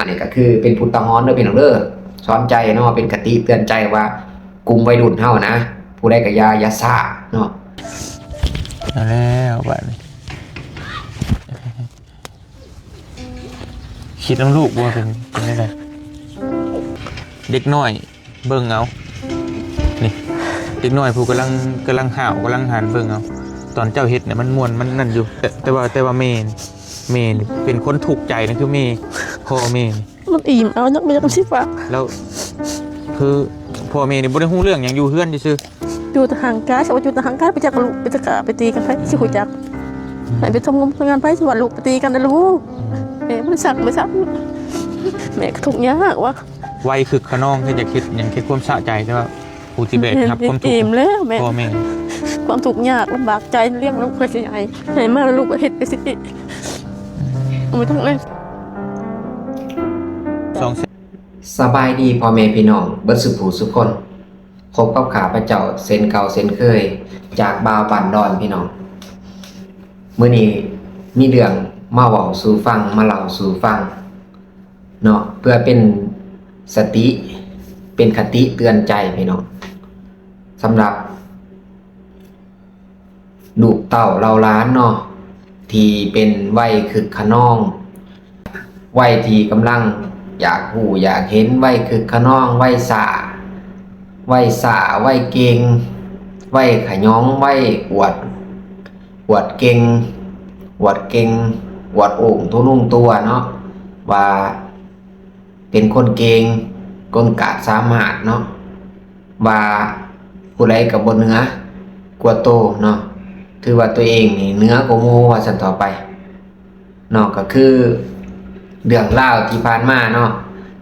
ນີ້ກໍຄືເປັນອຸທາຫອນເດີພີ່ນ້ອງເດີ ສອນໃຈເນາະ ເປັນຄະຕິເຕືອນໃຈວ່າກຸ່ມໄວລຸ້ນເຮົານະ ຜູ້ໃດກໍຢ່າ ຢ່າຊ້າເນາະ. ເອົາແລ້ວບາດນີ້ ຄິດນຳລູກບໍ່ ເປັນ ເປັນຈັ່ງໃດ? ເດັກນ້ອຍເບິ່ງເອົາ ນີ້ ເດັກນ້ອຍຜູ້ກຳລັງ ກຳລັງຫ້າວ ກຳລັງຫັນ ເບິ່ງເອົາ ຕອນເຈົ້າເຮັດນະ ມັນມ່ວນ ມັນນັ້ນຢູ່ ແຕ່ ແຕ່ວ່າ ແຕ່ວ່າແມ່ ແມ່ນີ້ເປັນຄົນທຸກໃຈນະ ຄືແມ່ ພໍ່ແມ່ນີ້ ມັນອີ່ມເອົາ ຍັງບໍ່ຢາກຊິວ່າ ແລ້ວຄືພໍ່ແມ່ນີ້ບໍ່ໄດ້ຮູ້ເລື່ອງຫຍັງ ຢູ່ເຮືອນຊື່ໆ ຢູ່ແຕ່ຫ່າງໄກ ສະວ່າຢູ່ແຕ່ຫ່າງໄກ ໄປຈັກລູກ ໄປຈັກກະ ໄປຕີກັນໃຜຊິຮູ້ຈັກ ໃຫ້ໄປທຳງານ ທຳງານໃຜ ສະວ່າລູກໄປຕີກັນນະລູກ ແມ່ບໍ່ໄດ້ສັ່ງ ບໍ່ໄດ້ສັ່ງ ແມ່ກໍທຸກຍາກວ່າ ໄວຄຶກຂະນອງ ເຮັດຢາກເຮັດຫຍັງ ເຮັດຄວາມສະໃຈ ແຕ່ວ່າ ຜູ້ທີ່ແບກຮັບຄວາມທຸກ ອີ່ມແລ້ວແມ່ ພໍ່ແມ່ ຄວາມທຸກຍາກລຳບາກໃຈ ລ້ຽງລູກເພື່ອຊິໃຫຍ່ ໃຫຍ່ມາແລ້ວລູກກໍເຮັດໄປຊິ ອືມ ບໍ່ຕ້ອງເລີຍ. ສະບາຍດີພໍ່ແມ່ພີ່ນ້ອງເບິດສູ່ຜູ້ສູ່ຄົນ ພົບກັບຂ້າພະເຈົ້າເຊັ່ນເກົ່າເຊັ່ນເຄີຍ ຈາກບ່າວບ້ານດອນພີ່ນ້ອງ. ມື້ນີ້ມີເລື່ອງມາເວົ້າສູ່ຟັງ ມາເລົ່າສູ່ຟັງ ເນາະ ເພື່ອເປັນສະຕິ ເປັນຄະຕິເຕືອນໃຈພີ່ນ້ອງ ສຳລັບລູກເຕົ້າເຫຼົ່າຫຼານເນາະ ທີ່ເປັນໄວຄຶກຂະນອງ ໄວທີ່ກຳລັງຢາກຮູ້ຢາກເຫັນ ໄວຄຶກຂະນອງ ໄວຊ້າ ໄວຊ້າ ໄວເກັ່ງ ໄວຂະຫຍອງ ໄວອວດ ອວດເກັ່ງ ອວດເກັ່ງ ອວດໂອ້ງໂຕນຸ່ງຕົວເນາະ ວ່າເປັນຄົນເກັ່ງ ຄົນກາດສາມາດເນາະ ວ່າຜູ້ໃດກໍບໍ່ເໜືອກວ່າໂຕເນາະ ຖືວ່າຕົວເອງນີ້ເໜືອກວ່າໝູ່ວ່າຊັ້ນຕໍ່ໄປ ເນາະ ກໍຄືເລື່ອງລາວທີ່ຜ່ານມາເນາະ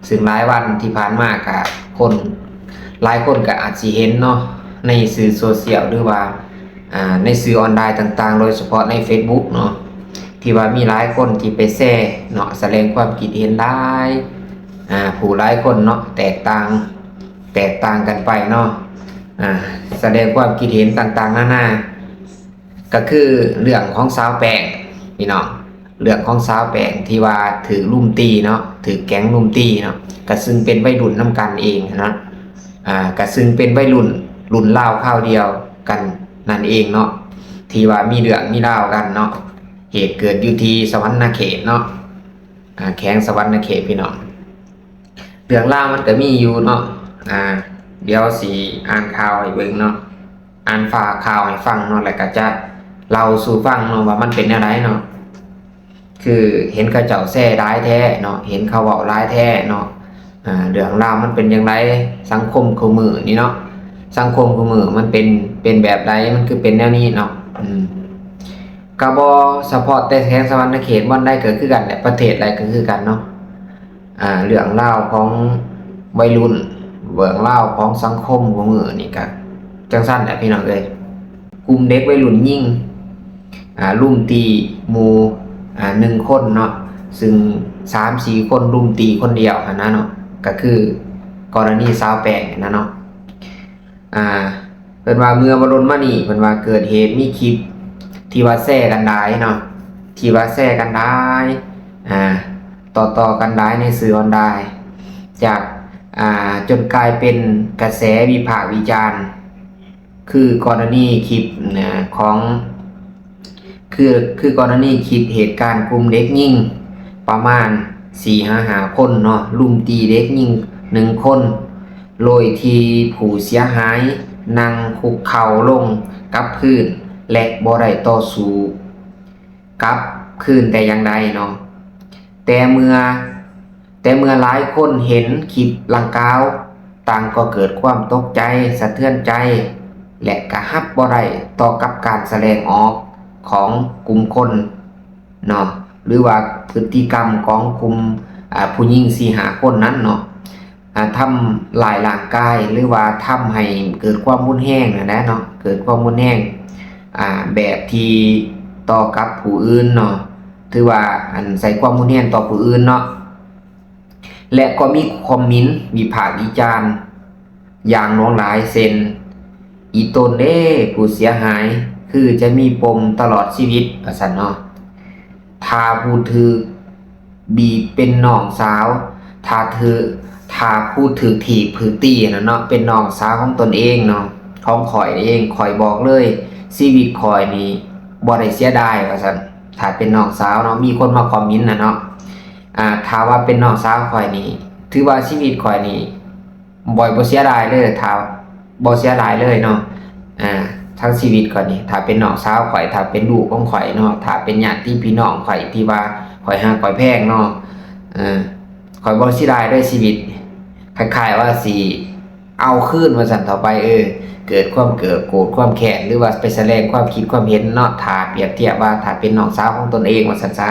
ຊຶ່ງຫຼາຍວັນທີ່ຜ່ານມາກະຄົນ ຫຼາຍຄົນກະອາດຊິເຫັນເນາະ ໃນສື່ໂຊຊຽວ ຫຼືວ່າ ອ່າ ໃນສື່ອອນລາຍຕ່າງໆ ໂດຍສະເພາະໃນເຟສບຸກເນາະ ທີ່ວ່າມີຫຼາຍຄົນທີ່ໄປແຊເນາະ ສະແດງຄວາມຄິດເຫັນຫຼາຍ ອ່າ ຜູ້ຫຼາຍຄົນເນາະ ແຕກຕ່າງ ແຕກຕ່າງກັນໄປເນາະ ອ່າ ສະແດງຄວາມຄິດເຫັນຕ່າງໆນານາ ກໍຄືເລື່ອງຂອງສາວແປ້ງພີ່ນ້ອງ ເລື່ອງຂອງສາວແປ້ງທີ່ວ່າຖືກລຸມຕີເນາະ ຖືກແກັງລຸມຕີເນາະ ກະຊຶ່ງເປັນໄວລຸ້ນນຳກັນເອງຫັ້ນນະ ອ່າ ກະຊຶ່ງເປັນໄວລຸ້ນລຸ້ນລາວຄາວດຽວກັນນັ້ນເອງເນາະ ທີ່ວ່າມີເລື່ອງມີລາວກັນເນາະ ເຫດເກີດຢູ່ທີ່ສະຫວັນນະເຂດເນາະ ອ່າ ແຂວງສະຫວັນນະເຂດພີ່ນ້ອງ. ເລື່ອງລາວມັນກະມີຢູ່ເນາະ ອ່າ ດຽວຊິອ່ານຂ່າວໃຫ້ເບິ່ງເນາະ ອ່ານຝາກຂ່າວໃຫ້ຟັງເນາະ ແລ້ວກະຈະເລົ່າສູ່ຟັງເນາະວ່າມັນເປັນແນວໃດເນາະ ຄືເຫັນເຂົາເຈົ້າແຊຫຼາຍແທ້ເນາະ ເຫັນເຂົາເວົ້າຫຼາຍແທ້ເນາະ ອ່າ ເລື່ອງລາວມັນເປັນຈັ່ງໃດ ສັງຄົມຄູ່ມື້ນີ້ເນາະ ສັງຄົມຄູ່ມື້ມັນເປັນ ເປັນແບບໃດ ມັນຄືເປັນແນວນີ້ເນາະ ອືມ ກະບໍ່ສະເພາະແຕ່ແຂວງສະຫວັນນະເຂດ ບ່ອນໃດກໍຄືກັນແຫຼະ ປະເທດໃດກໍຄືກັນເນາະ ອ່າ ເລື່ອງລາວຂອງໄວລຸ້ນ ເລື່ອງລາວຂອງສັງຄົມຂອງມື້ນີ້ກະຈັ່ງຊັ້ນແຫຼະພີ່ນ້ອງເອີຍ ກຸ່ມເດັກໄວລຸ້ນຍິງ ອ່າ ລຸມຕີໝູ່ ອ່າ ໜຶ່ງຄົນເນາະ ຊຶ່ງສາມສີ່ຄົນລຸມຕີຄົນດຽວຫັ້ນນະເນາະ ກະຄືກໍລະນີສາວແປ້ງຫັ້ນນະເນາະ ອ່າ ເພິ່ນວ່າເມື່ອບໍ່ດົນມານີ້ ເພິ່ນວ່າເກີດເຫດມີຄລິບທີ່ວ່າແຊກັນຫຼາຍເນາະ ທີ່ວ່າແຊກັນຫຼາຍ ອ່າ ຕໍ່ໆກັນຫຼາຍໃນສື່ອອນລາຍ ຈາກ ອ່າ ຈົນກາຍເປັນກະແສວິພາກວິຈານ ຄືກໍລະນີຄລິບ ອ່າ ຂອງ ຄື ຄືກໍລະນີຄລິບເຫດການກຸ່ມເດັກຍິງປະມານສີ່ຫາຫ້າຄົນເນາະ ລຸມຕີເດັກຍິງໜຶ່ງຄົນ ໂດຍທີ່ຜູ້ເສຍຫາຍນັ່ງຄຸກເຂົ່າລົງກັບພື້ນ ແລະ ບໍ່ໄດ້ຕໍ່ສູ້ກັບຄືນແຕ່ຢ່າງໃດເນາະ ແຕ່ເມື່ອ ແຕ່ເມື່ອຫຼາຍຄົນເຫັນຄລິບດັ່ງກ່າວ ຕ່າງກໍເກີດຄວາມຕົກໃຈ, ສະເທືອນໃຈ ແລະ ກະຮັບບໍ່ໄດ້ຕໍ່ກັບການສະແດງອອກຂອງກຸ່ມຄົນເນາະ ຫຼືວ່າພຶດຕິກຳຂອງກຸ່ມ ອາ ຜູ້ຍິງສີ່ຫ້າຄົນນັ້ນເນາະ ອາ ທຳລາຍຮ່າງກາຍ ຫຼືວ່າທຳໃຫ້ເກີດຄວາມຮຸນແຮງຫັ້ນແຫຼະເນາະ, ເກີດຄວາມຮຸນແຮງ ອາ ແບບທີ່ຕໍ່ກັບຜູ້ອື່ນເນາະ, ຖືວ່າ ອັນ ໃຊ້ຄວາມຮຸນແຮງຕໍ່ຜູ້ອື່ນເນາະ. ແລະ ກໍມີຄອມເມັນວິພາກວິຈານຢ່າງຫຼວງຫຼາຍ ເຊັ່ນ ອີ່ຕົນເດ້ ຜູ້ເສຍຫາຍ ຄືຈະມີປົມຕະຫຼອດຊີວິດ ວ່າຊັ້ນເນາະ. ຖ້າຜູ້ຖືກບີບເປັນນ້ອງສາວ ຖ້າຖືກ ຖ້າຜູ້ຖືກຖີບຖືກຕີຫັ້ນນະເນາະ ເປັນນ້ອງສາວຂອງຕົນເອງເນາະ ຂອງຂ້ອຍເອງ ຂ້ອຍບອກເລີຍ ຊີວິດຂ້ອຍນີ້ບໍ່ໄດ້ເສຍດາຍວ່າຊັ້ນ. ຖ້າເປັນນ້ອງສາວເນາະ ມີຄົນມາຄອມເມັນນະເນາະ ອາ ຖ້າວ່າເປັນນ້ອງສາວຂ້ອຍນີ້ ຖືວ່າຊີວິດຂ້ອຍນີ້ ບໍ່ ບໍ່ເສຍດາຍເລີຍ ຖ້າ ບໍ່ເສຍດາຍເລີຍເນາະ ອາ ທັງຊີວິດຂ້ອຍນີ້ ຖ້າເປັນນ້ອງສາວຂ້ອຍ ຖ້າເປັນລູກຂອງຂ້ອຍເນາະ ຖ້າເປັນຍາດຕິພີ່ນ້ອງຂ້ອຍ ທີ່ວ່າຂ້ອຍຮັກຂ້ອຍແພງເນາະ ເອີ ຂ້ອຍບໍ່ເສຍດາຍເລີຍຊີວິດ ຄ້າຍໆວ່າຊິເອົາຄືນວ່າຊັ້ນເຖາະ ໄປ ເອີ ເກີດຄວາມເກີດໂກດຄວາມແຄ້ນ ຫຼືວ່າໄປສະແດງຄວາມຄິດຄວາມເຫັນເນາະ ຖ້າປຽບທຽບວ່າຖ້າເປັນນ້ອງສາວຂອງຕົນເອງວ່າຊັ້ນຊະ.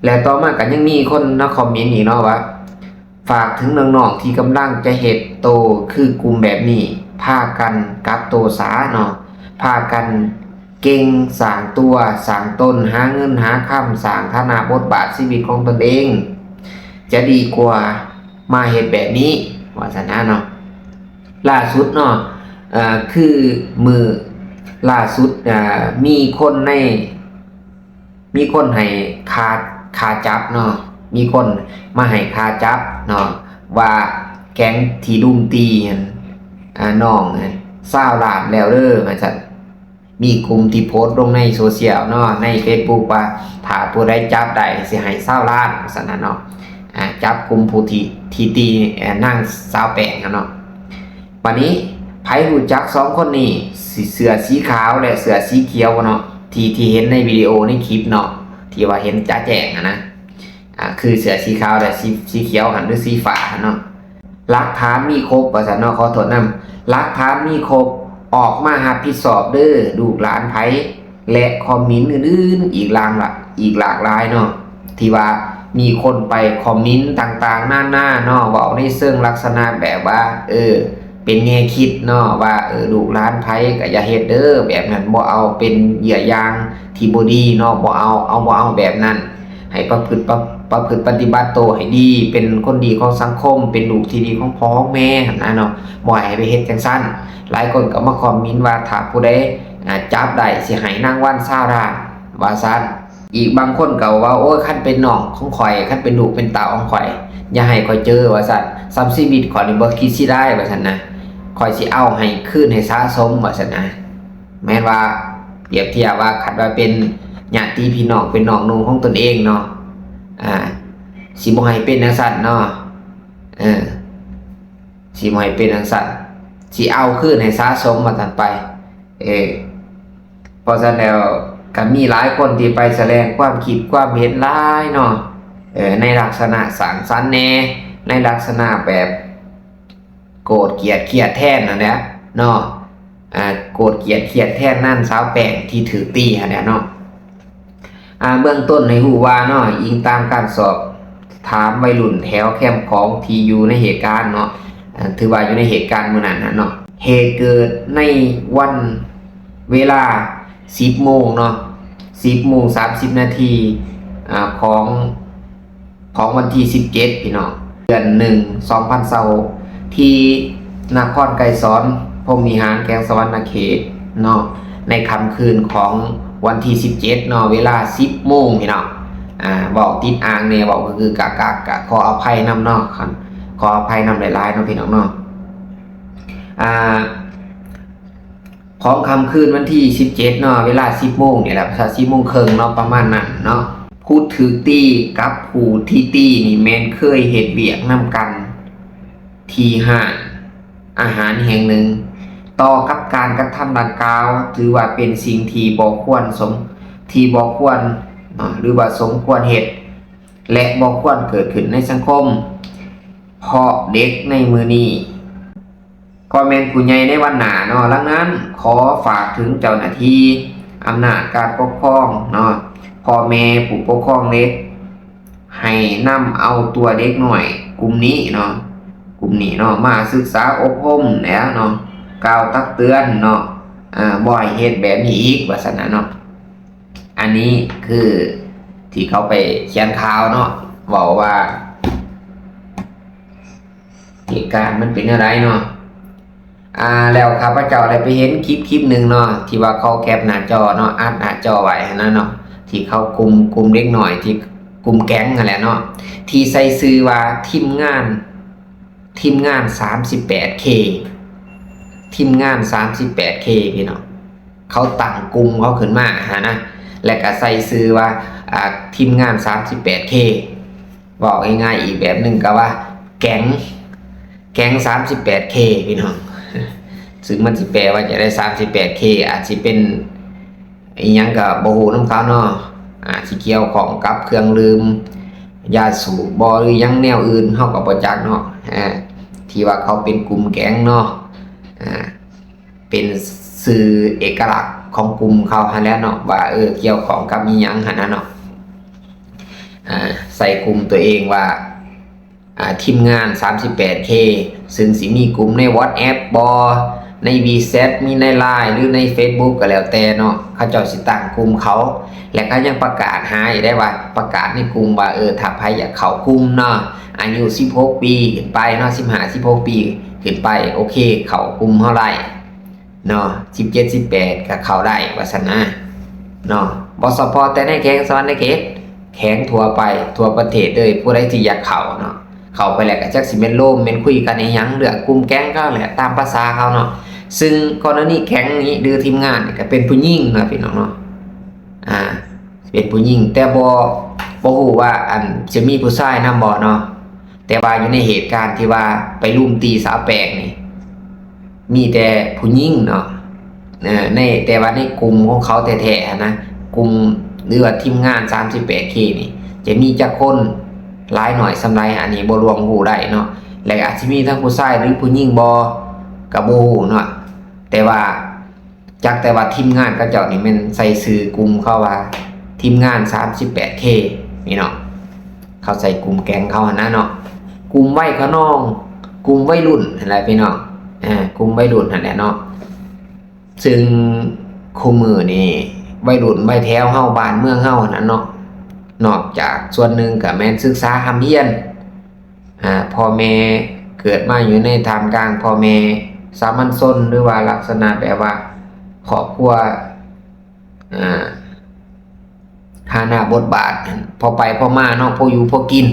ແລະຕໍ່ມາກໍຍັງມີຄົນມາຄອມເມັນອີກເນາະວ່າ ຝາກເຖິງນ້ອງໆທີ່ກຳລັງຈະເຮັດໂຕຄືກຸ່ມແບບນີ້ ພາກັນກັບໂຕສາເນາະ ພາກັນເກັ່ງສ້າງຕົວສ້າງຕົນ ຫາເງິນຫາຄຳ ສ້າງຖານະບົດບາດຊີວິດຂອງຕົນເອງ ຈະດີກວ່າມາເຮັດແບບນີ້ ວ່າຊັ້ນນະເນາະ. ລ່າສຸດເນາະ ເອີ ຄືມື້ລ່າສຸດ ເອີ ມີຄົນໃນ ມີຄົນໃຫ້ຄ່າ ຄ່າຈັບເນາະ ມີຄົນມາໃຫ້ຄ່າຈັບເນາະ ວ່າແກ້ງທີ່ລຸມຕີຫັ້ນ ອາ ນ້ອງຫັ້ນ ຊາວລ້ານແລ້ວເດີ ວ່າຊັ້ນ. ມີກຸ່ມທີ່ໂພສລົງໃນໂຊຊຽວເນາະ ໃນເຟສບຸກວ່າ ຖ້າຜູ້ໃດຈັບໄດ້ຊິໃຫ້ຊາວລ້ານ ວ່າຊັ້ນນະເນາະ ອາ ຈັບກຸ່ມຜູ້ທີ່ ທີ່ຕີ ອາ ນາງສາວແປ້ງຫັ້ນເນາະ. ບາດນີ້ ໃຜຮູ້ຈັກສອງຄົນນີ້ ເສື້ອ ເສື້ອສີຂາວ ແລະ ເສື້ອສີຂຽວບໍ່ເນາະ ທີ່ ທີ່ເຫັນໃນວິດີໂອໃນຄລິບເນາະ ທີ່ວ່າເຫັນຈະແຈ້ງຫັ້ນນະ ອາ ຄືເສື້ອສີຂາວ ແລະ ສີ ສີຂຽວຫັ້ນ ຫຼື ສີຟ້າຫັ້ນເນາະ? ຫຼັກຖານມີຄົບ ວ່າຊັ້ນເນາະ ຂໍໂທດນຳ ຫຼັກຖານມີຄົບ ອອກມາຮັບຜິດຊອບເດີ ລູກຫຼານໃຜ ແລະ ຄອມເມັນອື່ນໆອີກຫຼາກ ອີກຫຼາກຫຼາຍເນາະ ທີ່ວ່າມີຄົນໄປຄອມເມັນຕ່າງໆນານາເນາະ ເວົ້າໃນເຊີງລັກສະນະແບບວ່າ ເອີ ເປັນແງ່ຄິດເນາະ ວ່າ ເອີ ລູກຫຼານໃຜກໍຢ່າເຮັດເດີ ແບບນັ້ນ ບໍ່ເອົາເປັນເຍື່ອຢ່າງທີ່ບໍ່ດີເນາະ ບໍ່ເອົາ ເອົາ ບໍ່ເອົາແບບນັ້ນ ໃຫ້ປະພຶດ ປະ ປະພຶດປະຕິບັດໂຕໃຫ້ດີ ເປັນຄົນດີຂອງສັງຄົມ ເປັນລູກທີ່ດີຂອງພໍ່ຂອງແມ່ຫັ້ນນະເນາະ ບໍ່ໃຫ້ໄປເຮັດຈັ່ງຊັ້ນ. ຫຼາຍຄົນກໍມາຄອມເມັນວ່າ ຖ້າຜູ້ໃດ ອາ ຈັບໄດ້ ຊິໃຫ້ລາງວັນຊາວລ້ານ ວ່າຊັ້ນ. ອີກບາງຄົນກໍເວົ້າ ໂອ້ຍ ຄັນເປັນນ້ອງຂອງຂ້ອຍ ຄັນເປັນລູກເປັນເຕົ້າຂອງຂ້ອຍ ຢ່າໃຫ້ຂ້ອຍເຈີ ວ່າຊັ້ນ ສ່ຳຊີວິດຂ້ອຍນີ້ບໍ່ຄິດເສຍດາຍ ວ່າຊັ້ນນະ ຂ້ອຍຊິເອົາໃຫ້ຄືນໃຫ້ສະສົມ ວ່າຊັ້ນນະ. ແມ່ນວ່າ ປຽບທຽບວ່າ ຄັນວ່າເປັນຍາດຕິພີ່ນ້ອງ ເປັນນ້ອງນຸ່ງຂອງຕົນເອງເນາະ ອາ ຊິບໍ່ໃຫ້ເປັນຈັ່ງຊັ້ນເນາະ ເອີ ຊິບໍ່ໃຫ້ເປັນຈັ່ງຊັ້ນ ຊິເອົາຄືນໃຫ້ສະສົມວ່າຊັ້ນໄປ ເອີ ເພາະສະນັ້ນແລ້ວ ກໍມີຫຼາຍຄົນທີ່ໄປສະແດງຄວາມຄິດຄວາມເຫັນຫຼາຍເນາະ ເອີ ໃນລັກສະນະສ້າງສັນແດ່ ໃນລັກສະນະແບບໂກດກຽດຄຽດແທນຫັ້ນແຫຼະເນາະ ອາ ໂກດກຽດຄຽດແທນນາງສາວແປ້ງທີ່ຖືກຕີຫັ້ນແຫຼະເນາະ. ອາ ເບື້ອງຕົ້ນໃຫ້ຮູ້ວ່າເນາະ ອີງຕາມການສອບຖາມໄວລຸ້ນແຖວແຄມຂອງທີ່ຢູ່ໃນເຫດການເນາະ ອາ ຖືວ່າຢູ່ໃນເຫດການມື້ນັ້ນນະເນາະ ເຫດເກີດໃນວັນເວລາສິບໂມງເນາະ ສິບໂມງສາມສິບນາທີ ອາ ຂອງ ຂອງວັນທີສິບເຈັດ ພີ່ນ້ອງ ເດືອນໜຶ່ງ ສອງພັນຊາວຫົກ ທີ່ນະຄອນໄກສອນ ພົມວິຫານ ແຂວງສະຫວັນນະເຂດເນາະ ໃນຄ່ຳຄືນຂອງວັນທີສິບເຈັດເນາະ ເວລາສິບໂມງ ພີ່ນ້ອງ ອາ ເວົ້າຕິດອ່າງແດ່ ເວົ້າກະກຶກກະກັກ ກະຂໍອະໄພນຳເນາະ ຂໍອະໄພນຳຫຼາຍໆເນາະ ພີ່ນ້ອງເນາະ ອາ ຂອງຄ່ຳຄືນວັນທີສິບເຈັດເນາະ ເວລາສິບໂມງນີ້ແຫຼະ ສິບໂມງເຄິ່ງເນາະ ປະມານນັ້ນເນາະ ຜູ້ຖືກຕີກັບຜູ້ທີ່ຕີນີ້ແມ່ນເຄີຍເຮັດວຽກນຳກັນທີ່ຮ້ານອາຫານແຫ່ງໜຶ່ງ. ຕໍ່ກັບການກະທຳດັ່ງກ່າວ ຖືວ່າເປັນສິ່ງທີ່ບໍ່ຄວນສົມ ທີ່ບໍ່ຄວນເນາະ ຫຼືວ່າສົມຄວນເຮັດ ແລະ ບໍ່ຄວນເກີດຂຶ້ນໃນສັງຄົມ ເພາະເດັກໃນມື້ນີ້ ກໍແມ່ນຜູ້ໃຫຍ່ໃນວັນໜ້າເນາະ. ດັ່ງນັ້ນ ຂໍຝາກເຖິງເຈົ້າໜ້າທີ່ອຳນາດການປົກຄອງເນາະ, ພໍ່ແມ່ຜູ້ປົກຄອງເດັກ ໃຫ້ນຳເອົາຕົວເດັກນ້ອຍກຸ່ມນີ້ເນາະ, ກຸ່ມນີ້ເນາະ ມາສຶກສາອົບຮົມແຫຼະເນາະ, ກ່າວຕັກເຕືອນເນາະ, ອາ ບໍ່ໃຫ້ເຮັດແບບນີ້ອີກ ວ່າຊັ້ນນະເນາະ. ອັນນີ້ຄືທີ່ເຂົາໄປຂຽນຂ່າວເນາະ, ເວົ້າວ່າ ເຫດການມັນເປັນແນວໃດເນາະ? ອາ ແລ້ວຂ້າພະເຈົ້າໄດ້ໄປເຫັນຄລິບຄລິບໜຶ່ງເນາະ ທີ່ວ່າເຂົາແກັບໜ້າຈໍເນາະ ອັດໜ້າຈໍໄວ້ຫັ້ນນະເນາະ ທີ່ເຂົາກຸ່ມ ກຸ່ມເດັກນ້ອຍທີ່ ກຸ່ມແກ໊ງຫັ້ນແຫຼະເນາະ ທີ່ໃສ່ຊື່ວ່າທີມງານ ທີມງານສາມສິບແປດເຄ ທີມງານສາມສິບແປດເຄ ພີ່ນ້ອງ. ເຂົາຕັ້ງກຸ່ມເຂົາຂຶ້ນມາຫັ້ນນະ ແລະກະໃສ່ຊື່ວ່າ ອ່າ ທີມງານສາມສິບແປດເຄ ເວົ້າງ່າຍໆອີກແບບໜຶ່ງກໍວ່າແກ໊ງ ແກ໊ງສາມສິບແປດເຄ ພີ່ນ້ອງ. ຊຶ່ງມັນຊິແປວ່າຈັ່ງໃດ ສາມສິບແປດເຄ ອາດຊິເປັນ ອີ່ຫຍັງກໍບໍ່ຮູ້ນຳເຂົາເນາະ ອາດຊິກ່ຽວຂ້ອງກັບເຄື່ອງດື່ມ ຢາສູບບໍ ຫຼືຫຍັງແນວອື່ນ ເຮົາກໍບໍ່ຈັກເນາະ ອາ ທີ່ວ່າເຂົາເປັນກຸ່ມແກ໊ງເນາະ ອາ ເປັນຊື່ເອກະລັກຂອງກຸ່ມເຂົາຫັ້ນແຫຼະເນາະ ວ່າ ເອີ ກ່ຽວຂ້ອງກັບອີ່ຫຍັງຫັ້ນນະເນາະ ອາ ໃສ່ກຸ່ມຕົວເອງວ່າ ອ່າ ທີມງານສາມສິບແປດເຄ ຊຶ່ງຊິມີກຸ່ມໃນ WhatsApp ບໍ ໃນ WeChat ມີໃນ LINE ຫຼືໃນ Facebook ກໍແລ້ວແຕ່ເນາະ ເຂົາເຈົ້າຊິຕັ້ງກຸ່ມເຂົາ ແລະ ເຂົາຍັງປະກາດຫາອີກໄດ້ວ່າ ປະກາດໃນກຸ່ມວ່າ ເອີ ຖ້າໃຜຢາກເຂົ້າກຸ່ມເນາະ ອາຍຸສິບຫົກປີຂຶ້ນໄປເນາະ ສິບຫ້າ ສິບຫົກປີຂຶ້ນໄປ ໂອເຄ ເຂົ້າກຸ່ມເຮົາໄດ້ ເນາະ ສິບເຈັດ ສິບແປດ ກໍເຂົ້າໄດ້ວ່າຊັ້ນນະເນາະ ບໍ່ສະເພາະແຕ່ໃນແຂວງສະຫວັນນະເຂດ ແຂວງທົ່ວໄປ ທົ່ວປະເທດເລີຍ ຜູ້ໃດທີ່ຢາກເຂົ້າເນາະ ເຂົ້າໄປແລ້ວກໍຈັກຊິແມ່ນໂລມແມ່ນຄຸຍກັນອີ່ຫຍັງ ເລື່ອງກຸ່ມແກ໊ງເຂົາແຫຼະ ຕາມພາສາເຂົາເນາະ ຊຶ່ງກໍລະນີແກ໊ງນີ້ ຫຼື ທີມງານນີ້ກໍເປັນຜູ້ຍິງເນາະ ພີ່ນ້ອງເນາະ ອ່າ ເປັນຜູ້ຍິງ ແຕ່ບໍ່ ບໍ່ຮູ້ວ່າ ອັນ ຈະມີຜູ້ຊາຍນຳບໍ່ເນາະ ແຕ່ວ່າຢູ່ໃນເຫດການທີ່ວ່າໄປລຸມຕີສາວແປ້ງນີ້ ມີແຕ່ຜູ້ຍິງເນາະ ເອີ ໃນ ແຕ່ວ່າໃນກຸ່ມຂອງເຂົາແທ້ໆຫັ້ນນະ ກຸ່ມ ຫຼືວ່າທີມງານສາມສິບແປດເຄນີ້ ຈະມີຈັກຄົນ ຫຼາຍໜ້ອຍສ່ຳໃດ ອັນນີ້ບໍ່ລ່ວງຮູ້ໄດ້ເນາະ ແລະ ອາດຊິມີທັງຜູ້ຊາຍ ຫຼື ຜູ້ຍິງບໍ່ ກໍບໍ່ຮູ້ເນາະ ແຕ່ວ່າ ຈັກແຕ່ວ່າທີມງານເຂົາເຈົ້ານີ້ແມ່ນໃສ່ຊື່ກຸ່ມເຂົາວ່າທີມງານສາມສິບແປດເຄ ພີ່ນ້ອງ ເຂົາໃສ່ກຸ່ມແກ໊ງເຂົາຫັ້ນນະເນາະ ກຸ່ມໄວຂະນອງ ກຸ່ມໄວລຸ້ນຫັ້ນແຫຼະພີ່ນ້ອງ ເອີ ກຸ່ມໄວລຸ້ນຫັ້ນແຫຼະເນາະ ຊຶ່ງຄູ່ມື້ນີ້ໄວລຸ້ນໄວແຖວເຮົາ ບ້ານເມືອງເຮົາຫັ້ນນະເນາະ ນອກຈາກສ່ວນໜຶ່ງກໍແມ່ນສຶກສາຮ່ຳຮຽນ ອ່າ ພໍ່ແມ່ເກີດມາຢູ່ໃນທ່າມກາງພໍ່ແມ່ສາມັນຊົນ ຫຼືວ່າລັກສະນະແບບວ່າຄອບຄົວ ອ່າ ຖານະບົດບາດ ພໍໄປພໍມາເນາະ ພໍຢູ່ພໍກິນ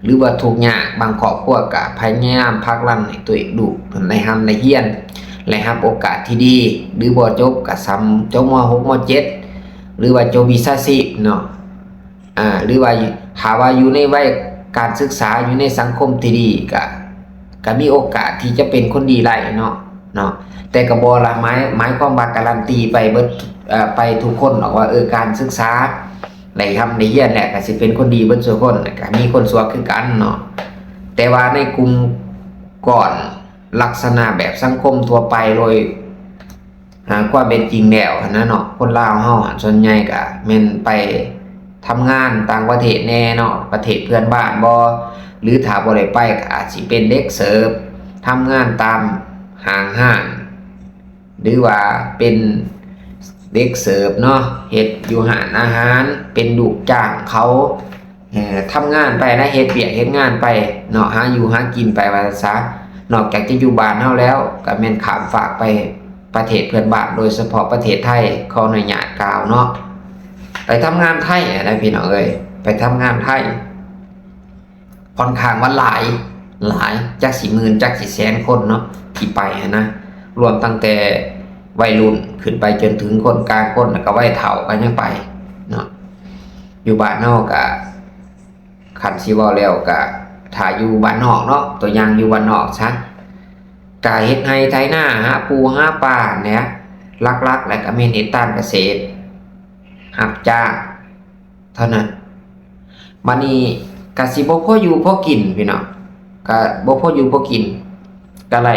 ຫຼືວ່າທຸກຍາກ ບາງຄອບຄົວກະພະຍາຍາມຜັກດັນໃຫ້ຕົວເອງ ລູກໄດ້ຮ່ຳໄດ້ຮຽນ ໄດ້ຮັບໂອກາດທີ່ດີ ຫຼືບໍ່ຈົບກະສ່ຳຈົບ ມ.ຫົກ ມ.ເຈັດ ຫຼືວ່າຈົບວິຊາຊີບເນາະ ອ່າ ຫຼືວ່າຖ້າວ່າຢູ່ໃນໄວການສຶກສາ ຢູ່ໃນສັງຄົມທີ່ດີ ກະ ກະມີໂອກາດທີ່ຈະເປັນຄົນດີໄດ້ເນາະ ເນາະ ແຕ່ກະບໍ່ລະໝາຍ ໝາຍຄວາມວ່າກາຣັນຕີໄປເບິດ ເອີ ໄປທຸກຄົນດອກວ່າ ເອີ ການສຶກສາໄດ້ຮ່ຳໄດ້ຮຽນແລ້ວ ກະຊິເປັນຄົນດີເບິດສູ່ຄົນ ກະມີຄົນຊົ່ວຄືກັນເນາະ ແຕ່ວ່າໃນກຸ່ມກ້ອນ ລັກສະນະແບບສັງຄົມທົ່ວໄປ ໂດຍ ອ່າ ຄວາມເປັນຈິງແລ້ວຫັ້ນນະເນາະ ຄົນລາວເຮົາຫັ້ນ ສ່ວນໃຫຍ່ກະແມ່ນໄປທຳງານຕ່າງປະເທດແດ່ເນາະ ປະເທດເພື່ອນບ້ານບໍ ຫຼືຖ້າບໍ່ໄດ້ໄປກະອາດຊິເປັນເດັກເສີບ ທຳງານຕາມຫ້າງຮ້ານ ຫຼືວ່າເປັນເດັກເສີບເນາະ ເຮັດຢູ່ຮ້ານອາຫານ ເປັນລູກຈ້າງເຂົາ ເອີ ທຳງານໄປນະ ເຮັດວຽກເຮັດງານໄປເນາະ ຫາຢູ່ຫາກິນໄປວ່າຊັ້ນຊະ ນອກຈາກຈະຢູ່ບ້ານເຮົາແລ້ວ ກະແມ່ນຂ້າມຟາກໄປປະເທດເພື່ອນບ້ານ ໂດຍສະເພາະປະເທດໄທ ຂໍອະນຸຍາດກ່າວເນາະ ໄປທຳງານໄທຫັ້ນນະ ພີ່ນ້ອງເອີຍ ໄປທຳງານໄທ ຂ້ອນຂ້າງວ່າຫຼາຍ ຫຼາຍ ຈັກຊິໝື່ນ ຈັກຊິແສນຄົນເນາະ ທີ່ໄປຫັ້ນນະ ລວມຕັ້ງແຕ່ໄວລຸ້ນຂຶ້ນໄປຈົນເຖິງຄົນກາງຄົນ ແລ້ວກະໄວເຖົ້າກະຍັງໄປເນາະ ຢູ່ບ້ານເຮົາກະ ຄັນຊິເວົ້າແລ້ວກະ ຖ້າຢູ່ບ້ານນອກເນາະ ຕົວຢ່າງຢູ່ບ້ານນອກຊະ ກະເຮັດໄຮ່ໄຖນາ ຫາປູຫາປາຫັ້ນແຫຼະ ຫຼັກໆແລ້ວກະແມ່ນເຮັດການກະເສດ ຮັບຈ້າງເທົ່ານັ້ນ ບາດນີ້ກະຊິບໍ່ພໍຢູ່ພໍກິນ ພີ່ນ້ອງ ກະບໍ່ພໍຢູ່ພໍກິນ ກະໄດ້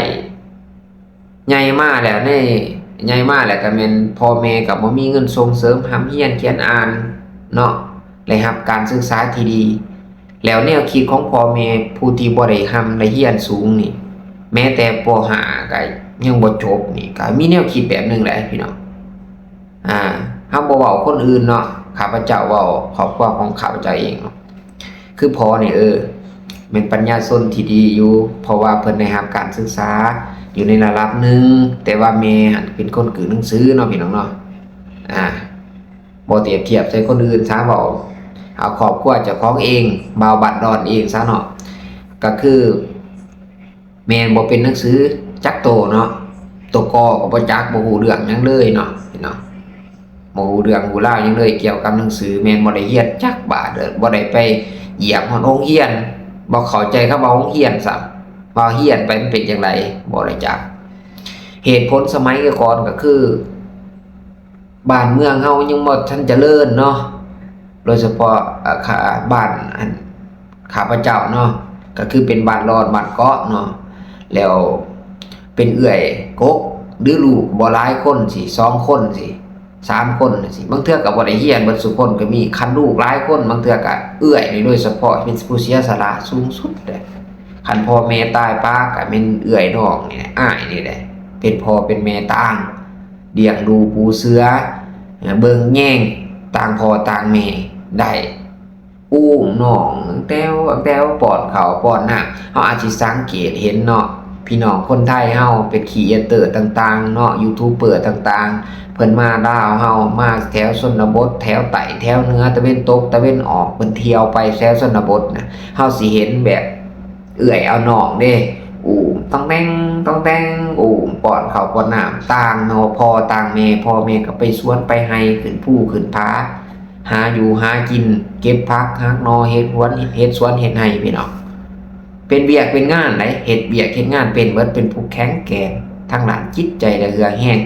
ໃຫຍ່ມາແລ້ວ ໃຫຍ່ມາແລ້ວກະແມ່ນພໍ່ແມ່ກະບໍ່ມີເງິນສົ່ງເສີມຮ່ຳຮຽນຂຽນອ່ານເນາະ ໄດ້ຮັບການສຶກສາທີ່ດີ ແລ້ວແນວຄິດຂອງພໍ່ແມ່ຜູ້ທີ່ບໍ່ໄດ້ຮ່ຳໄດ້ຮຽນສູງນີ້ ແມ້ແຕ່ ປໍຫ້າ ກະຍັງບໍ່ຈົບນີ້ ກະມີແນວຄິດແບບໜຶ່ງແຫຼະ ພີ່ນ້ອງ ອ່າ ເຮົາບໍ່ເວົ້າຄົນອື່ນເນາະ ຂ້າພະເຈົ້າເວົ້າຄອບຄົວຂອງຂ້າພະເຈົ້າເອງເນາະ ຄືພໍ່ນີ້ ເອີ ແມ່ນປັນຍາຊົນທີ່ດີຢູ່ ເພາະວ່າເພິ່ນໄດ້ຮັບການສຶກສາຢູ່ໃນລະດັບໜຶ່ງ ແຕ່ວ່າແມ່ຫັ້ນເປັນຄົນກືໜັງສືເນາະ ພີ່ນ້ອງເນາະ ອ່າ ບໍ່ທຽບທຽບໃສ່ຄົນອື່ນຊະ ເວົ້າ ເອົາຄອບຄົວເຈົ້າຂອງເອງ ບ່າວບ້ານດອນເອງຊະເນາະ ກໍຄືແມ່ນບໍ່ເປັນໜັງສືຈັກໂຕເນາະ ໂຕກໍກໍບໍ່ຈັກ ບໍ່ຮູ້ເລື່ອງຫຍັງເລີຍເນາະ ເນາະ ບໍ່ຮູ້ເລື່ອງຮູ້ລາວຫຍັງເລີຍກ່ຽວກັບໜັງສື ແມ່ນບໍ່ໄດ້ຮຽນຈັກບາດເລີຍ ບໍ່ໄດ້ໄປຢ້ຽມຮອດໂຮງຮຽນ ບໍ່ເຂົ້າໃຈຄຳວ່າໂຮງຮຽນຊ້ຳ ວ່າຮຽນໄປມັນເປັນຈັ່ງໃດ ບໍ່ໄດ້ຈັກ. ເຫດຜົນສະໄໝແຕ່ກ່ອນກໍຄື ບ້ານເມືອງເຮົາຍັງບໍ່ທັນຈະເລີນເນາະ ໂດຍສະເພາະ ເອີ ຂ້າ ບ້ານ ອັນ ຂ້າພະເຈົ້າເນາະ ກໍຄືເປັນບ້ານລອນ ບ້ານເກາະເນາະ ແລ້ວເປັນເອື້ອຍກົກ ຫຼື ລູກບໍ່ຫຼາຍຄົນຊີ້ ສອງຄົນຊີ້ ສາມຄົນຊີ້ ບາງເທື່ອກໍບໍ່ໄດ້ຮຽນເບິດສູ່ຄົນກໍມີ ຄັນລູກຫຼາຍຄົນ ບາງເທື່ອກໍເອື້ອຍນີ້ໂດຍສະເພາະເປັນຜູ້ເສຍສະຫຼະສູງສຸດເດ້ ຄັນພໍ່ແມ່ຕາຍປະກໍແມ່ນເອື້ອຍນ້ອງນີ້ແຫຼະ ອ້າຍນີ້ແຫຼະ ເປັນພໍ່ເປັນແມ່ຕາງ ລ້ຽງດູປູເສືອ ເບິ່ງແຍງຕ່າງພໍ່ຕ່າງແມ່ໄດ້ ອູ້ມນ້ອງຕັ້ງແຕ່ ຕັ້ງແຕ່ປ້ອນເຂົ້າປ້ອນນ້ຳ ເຮົາອາດຊິສັງເກດເຫັນເນາະ ພີ່ນ້ອງຄົນໄທເຮົາເປັນຄຣີເອເຕີຕ່າງໆເນາະ ຢູທູບເບີຕ່າງໆ ເພິ່ນມາລາວເຮົາ ມາແຖວຊົນນະບົດ ແຖວໃຕ້ແຖວເໜືອ ຕາເວັນຕົກຕາເວັນອອກ ເພິ່ນທ່ຽວໄປແຖວຊົນນະບົດນະ ເຮົາຊິເຫັນແບບ ເອື້ອຍເອົານ້ອງເດ້ ອູ້ມຕ້ອງແຕ່ງຕ້ອງແຕ່ງ ອູ້ມປ້ອນເຂົ້າປ້ອນນ້ຳ ຕ່າງເນາະ ພໍ່ຕ່າງແມ່ ພໍ່ແມ່ກໍໄປສວນໄປໄຮ່ ຂຶ້ນພູຂຶ້ນຜາ ຫາຢູ່ຫາກິນ ເກັບຜັກຫັກໜໍ່ ເຮັດສວນ ເຮັດສວນເຮັດໄຮ່ ພີ່ນ້ອງ ເປັນວຽກເປັນງານໃດ໋ ເຮັດວຽກເຮັດງານເປັນເບິດ ເປັນຜູ້ແຂງແກ່ນທາງດ້ານຈິດໃຈ ແລະ ເຫື່ອແຮງ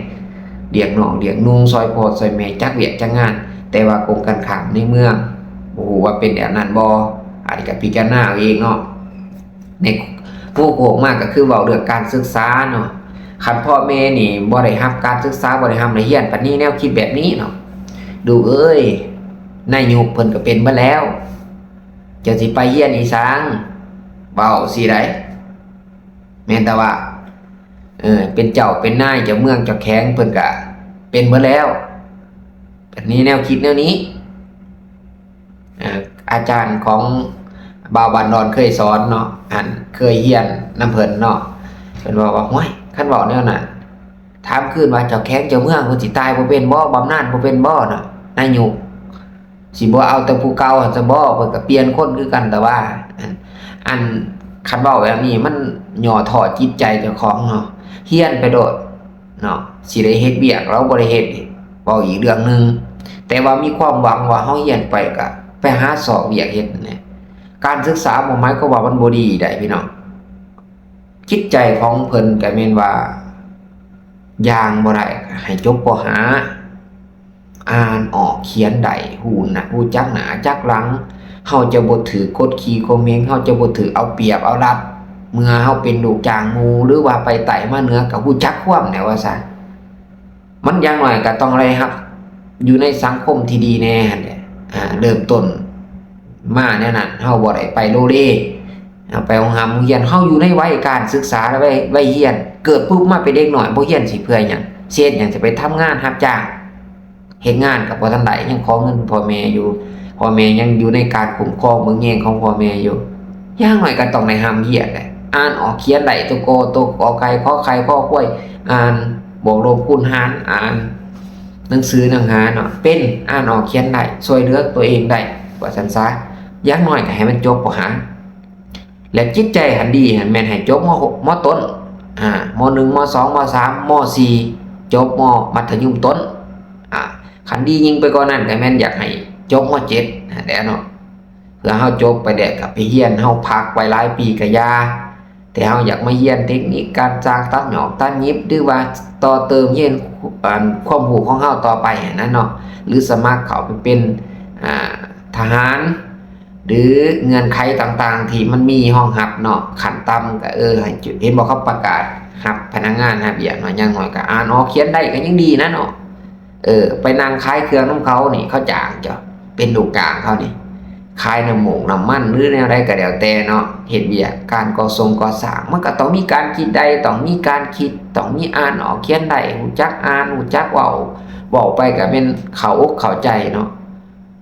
ລ້ຽງນ້ອງລ້ຽງນຸ່ງ ຊ່ອຍພໍ່ຊ່ອຍແມ່ ຈັກວຽກຈັກງານ ແຕ່ວ່າກົງກັນຂ້າມໃນເມືອງ ບໍ່ຮູ້ວ່າເປັນແບບນັ້ນບໍ່ ອັນນີ້ກໍພິຈາລະນາເອົາເອງເນາະ. ໃນຫົວໂຄກມາກໍຄືເວົ້າເລື່ອງການສຶກສາເນາະ ຄັນພໍ່ແມ່ນີ້ບໍ່ໄດ້ຮັບການສຶກສາ ບໍ່ໄດ້ຮ່ຳໄດ້ຮຽນ ປານນີ້ແນວຄິດແບບນີ້ເນາະ ລູກເອີຍ ນາຍຸກເພິ່ນກໍເປັນເບິດແລ້ວ ເຈົ້າຊິໄປຮຽນອີ່ຫຍັງ ເວົ້າຊີ້ໃດ໋ ແມ່ນແຕ່ວ່າ ເອີ ເປັນເຈົ້າເປັນນາຍ ເຈົ້າເມືອງເຈົ້າແຂວງ ເພິ່ນກໍເປັນເບິດແລ້ວ ປານນີ້ແນວຄິດແນວນີ້. ເອີ ອາຈານຂອງບ່າວບ້ານດອນເຄີຍສອນເນາະ ອັນເຄີຍຮຽນນຳເພິ່ນເນາະ ເພິ່ນເວົ້າວ່າ ຫ້ວຍ ຄັນເວົ້າແນວນັ້ນ ຖາມຄືນວ່າ ເຈົ້າແຂວງເຈົ້າເມືອງເພິ່ນຊິຕາຍບໍ່ເປັນບໍ່ ບຳນານບໍ່ເປັນບໍ່ເນາະ ນາຍຸກ ຊິບໍ່ເອົາແຕ່ຜູ້ເກົ່າຫັ້ນຊະບໍ່ ເພິ່ນກໍປ່ຽນຄົນຄືກັນ ແຕ່ວ່າ ອັນ ອັນ ຄັນເວົ້າແບບນີ້ ມັນຫຍໍ້ທໍ້ຈິດໃຈເຈົ້າຂອງເນາະ ຮຽນໄປໂລດ ເນາະ ຊິໄດ້ເຮັດວຽກ ລາວບໍ່ໄດ້ເຮັດນີ້ ເວົ້າອີກເລື່ອງໜຶ່ງ ແຕ່ວ່າມີຄວາມຫວັງວ່າເຮົາຮຽນໄປກະໄປຫາຊອກວຽກເຮັດນັ້ນແຫຼະ ການສຶກສາບໍ່ໝາຍຄວາມວ່າມັນບໍ່ດີໃດ໋ ພີ່ນ້ອງ ຈິດໃຈຂອງເພິ່ນກະແມ່ນວ່າ ຢ່າງບໍ່ໄດ້ ໃຫ້ຈົບ ປໍຫ້າ ອ່ານອອກຂຽນໄດ້ ຮູ້ໜ້າ ຮູ້ຈັກໜ້າຈັກຫຼັງ ເຮົາຈະບໍ່ຖືກກົດຂີ່ຂົ່ມເຫງ ເຮົາຈະບໍ່ຖືກເອົາປຽບເອົາລັດ ເມື່ອເຮົາເປັນລູກຈ້າງໝູ່ ຫຼືວ່າໄປໃຕ້ມາເໜືອ ກໍຮູ້ຈັກຄວາມແຫຼະວ່າຊະ ມັນຢ່າງໜ້ອຍກໍຕ້ອງໄດ້ຮັບ ຢູ່ໃນສັງຄົມທີ່ດີແດ່ຫັ້ນແຫຼະ ເລີ່ມຕົ້ນມາແນວນັ້ນ ເຮົາບໍ່ໄດ້ໄປໂລເລ ເຮົາໄປໂຮງຮ່ຳໂຮງຮຽນ ເຮົາຢູ່ໃນໄວການສຶກສາ ໄວ ໄວຮຽນ ເກີດປຸບມາເປັນເດັກນ້ອຍ ບໍ່ຮຽນຊິເພື່ອຫຍັງ ຊິເຮັດຫຍັງ ຊິໄປທຳງານຮັບຈ້າງ ເຮັດງານກໍບໍ່ທັນໄດ້ ຍັງຂໍເງິນພໍ່ແມ່ຢູ່ ພໍ່ແມ່ຍັງຢູ່ໃນການຄຸ້ມຄອງເບິ່ງແຍງຂອງພໍ່ແມ່ຢູ່ ຢ່າງໜ້ອຍກໍຕ້ອງໄດ້ຮ່ຳຮຽນແຫຼະ ອ່ານອອກຂຽນໄດ້ ໂຕກໍ ໂຕ ກ ໄກ່ ຂໍໄຂ່ ຄໍຄວາຍ ອ່ານບວກລົບຄູນຫານ ອ່ານໜັງສືໜັງຫາເນາະ ເປັນ ອ່ານອອກຂຽນໄດ້ ຊ່ວຍເຫຼືອຕົວເອງໄດ້ ວ່າຊັ້ນຊະ ຢ່າງໜ້ອຍກໍໃຫ້ມັນຈົບ ປໍຫ້າ ແລະ ຈິດໃຈຫັ້ນດີຫັ້ນແມ່ນໃຫ້ຈົບ ມໍຫົກ ມໍຕົ້ນ ອ່າ ມໍໜຶ່ງ ມໍສອງ ມໍສາມ ມໍສີ່ ຈົບ ມໍມັດທະຍົມຕົ້ນ ອ່າ ຄັນດີຍິ່ງໄປກວ່ານັ້ນກໍແມ່ນຢາກໃຫ້ຈົບ ມໍເຈັດ ຫັ້ນແຫຼະເນາະ ເພື່ອເຮົາຈົບໄປແລ້ວກໍໄປຮຽນ ເຮົາພັກໄວ້ຫຼາຍປີກໍຢ່າ ແຕ່ເຮົາຢາກມາຮຽນເຕັກນິກການຊ່າງຕັດຫຍອກຕັດຫຍິບ ຫຼືວ່າຕໍ່ເຕີມຮຽນ ອັນ ຄວາມຮູ້ຂອງເຮົາຕໍ່ໄປຫັ້ນນະເນາະ ຫຼືສະໝັກເຂົ້າໄປເປັນ ອ່າ ທະຫານ ຫຼືເງື່ອນໄຂຕ່າງໆທີ່ມັນມີຮອງຮັບເນາະ ຂັ້ນຕ່ຳກໍ ເອີ ໃຫ້ຈຸ ເຫັນບໍ່ ເຂົາປະກາດຮັບພະນັກງານຮັບວຽກເນາະ ຢ່າງໜ້ອຍກໍອ່ານອອກຂຽນໄດ້ກໍຍັງດີນະເນາະ ເອີ ໄປນັ່ງຂາຍເຄື່ອງນຳເຂົານີ້ ເຂົາຈ້າງເຈົ້າ ເປັນລູກຈ້າງເຂົານີ້ ຂາຍນ້ຳມູກນ້ຳມັນ ຫຼືແນວໃດກໍແລ້ວແຕ່ເນາະ ເຮັດວຽກການກໍ່ສົງກໍ່ສ້າງ ມັນກໍຕ້ອງມີການຄິດໄດ້ ຕ້ອງມີການຄິດ ຕ້ອງມີອ່ານອອກຂຽນໄດ້ ຮູ້ຈັກອ່ານ ຮູ້ຈັກເວົ້າ ເວົ້າໄປກໍແມ່ນເຂົ້າອົກເຂົ້າໃຈເນາະ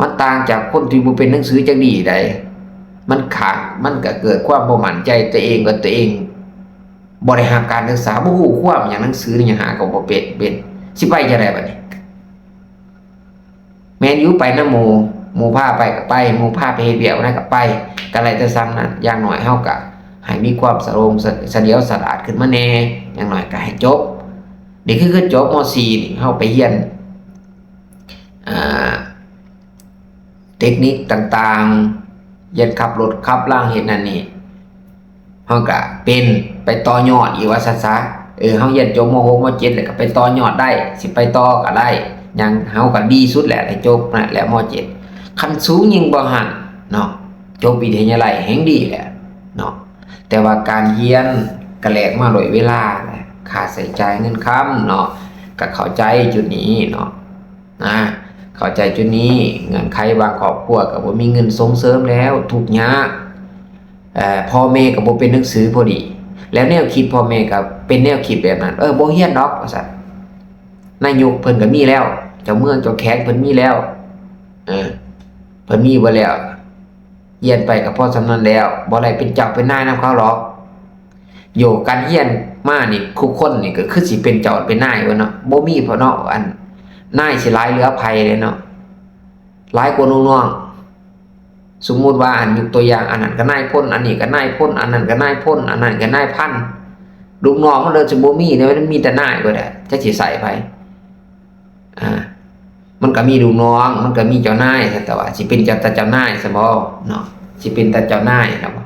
ມັນຕ່າງຈາກຄົນທີ່ບໍ່ເປັນໜັງສືຈັກດີ້ໃດ໋ ມັນຂາດ ມັນກໍເກີດຄວາມບໍ່ໝັ້ນໃຈຕົວເອງ ວ່າຕົວເອງບໍ່ໄດ້ຮັບການສຶກສາ ບໍ່ຮູ້ຄວາມຫຍັງ ໜັງສືຫຍັງຫາກໍບໍ່ເປັນ ເປັນ ຊິໄປຈັ່ງໃດບັດນີ້ ແມ່ນຢູ່ ໄປນຳໝູ່ ໝູ່ພາໄປກໍໄປ ໝູ່ພາໄປເຮັດວຽກໃດກໍໄປ ກໍໄດ້ແຕ່ສ່ຳນັ້ນ. ຢ່າງໜ້ອຍເຮົາກໍໃຫ້ມີຄວາມສະໂລງສະ ສະຫຼຽວສະຫຼາດຂຶ້ນມາແດ່ ຢ່າງໜ້ອຍກໍໃຫ້ຈົບ. ນີ້ຄື ຄືຈົບ ມ.ສີ່ ນີ້ ເຮົາໄປຮຽນ ອ່າ ເຕັກນິກຕ່າງໆ ຮຽນຂັບລົດຂັບລາງ ເຮັດນັ້ນນີ້ ເຮົາກະເປັນໄປຕໍ່ຍອດອີກວ່າຊັ້ນຊະ. ເອີ ເຮົາຮຽນຈົບ ມ.ຫົກ ມ.ເຈັດ ແລ້ວກະໄປຕໍ່ຍອດໄດ້ ຊິໄປຕໍ່ກະໄດ້. ຫຍັງ ເຮົາກະດີສຸດແຫຼະ ໄດ້ຈົບນັ້ນແຫຼະ ມ.ເຈັດ. ຄັນສູງຍິ່ງກວ່າຫັ້ນເນາະ ຈົບວິທະຍາໄລແຮ່ງດີແຫຼະເນາະ. ແຕ່ວ່າການຮຽນກະແລກມາດ້ວຍເວລາ ຄ່າໃຊ້ຈ່າຍເງິນຄຳເນາະ ກະເຂົ້າໃຈຈຸດນີ້ເນາະ. ນະ ເຂົ້າໃຈຈຸດນີ້. ເງື່ອນໄຂບາງຄອບຄົວກໍບໍ່ມີເງິນສົ່ງເສີມແລ້ວ ທຸກຍາກ. ເອີ ພໍ່ແມ່ກໍບໍ່ເປັນໜັງສືພໍດີ ແລ້ວແນວຄິດພໍ່ແມ່ກໍເປັນແນວຄິດແບບນັ້ນ ເອີ ບໍ່ຮຽນດອກວ່າຊັ້ນ. ນາຍົກເພິ່ນກໍມີແລ້ວ ເຈົ້າເມືອງເຈົ້າແຂວງເພິ່ນມີແລ້ວ ເອີ ເພິ່ນມີເບິດແລ້ວ. ຮຽນໄປກໍພໍສ່ຳນັ້ນແລ້ວ ບໍ່ໄດ້ເປັນເຈົ້າເປັນນາຍນຳເຂົາດອກ. ໂຍ ການຮຽນມານີ້ ທຸກຄົນນີ້ກໍຄືຊິເປັນເຈົ້າເປັນນາຍເບິດເນາະ ບໍ່ມີເນາະ ອັນ ນາຍຊິຫຼາຍເຫຼືອໃຜເດ້ເນາະ ຫຼາຍກວ່າລູກນ້ອງ. ສົມມຸດວ່າ ອັນ ຍົກຕົວຢ່າງ ອັນນັ້ນກໍນາຍພົນ ອັນນີ້ກໍນາຍພົນ ອັນນັ້ນກໍນາຍພົນ ອັນນັ້ນກໍນາຍພັນ ລູກນ້ອງມັນເລີຍຊິບໍ່ມີເດ້ ມັນມີແຕ່ນາຍເບິດແຫຼະ ຈັກຊິໃສ່ໃຜ. ອ່າ ມັນກໍມີລູກນ້ອງ ມັນກໍມີເຈົ້ານາຍ ແຕ່ວ່າຊິເປັນເຈົ້າ ແຕ່ເຈົ້ານາຍຊະບໍ່ເນາະ ຊິເປັນແຕ່ເຈົ້ານາຍຊະບໍ່.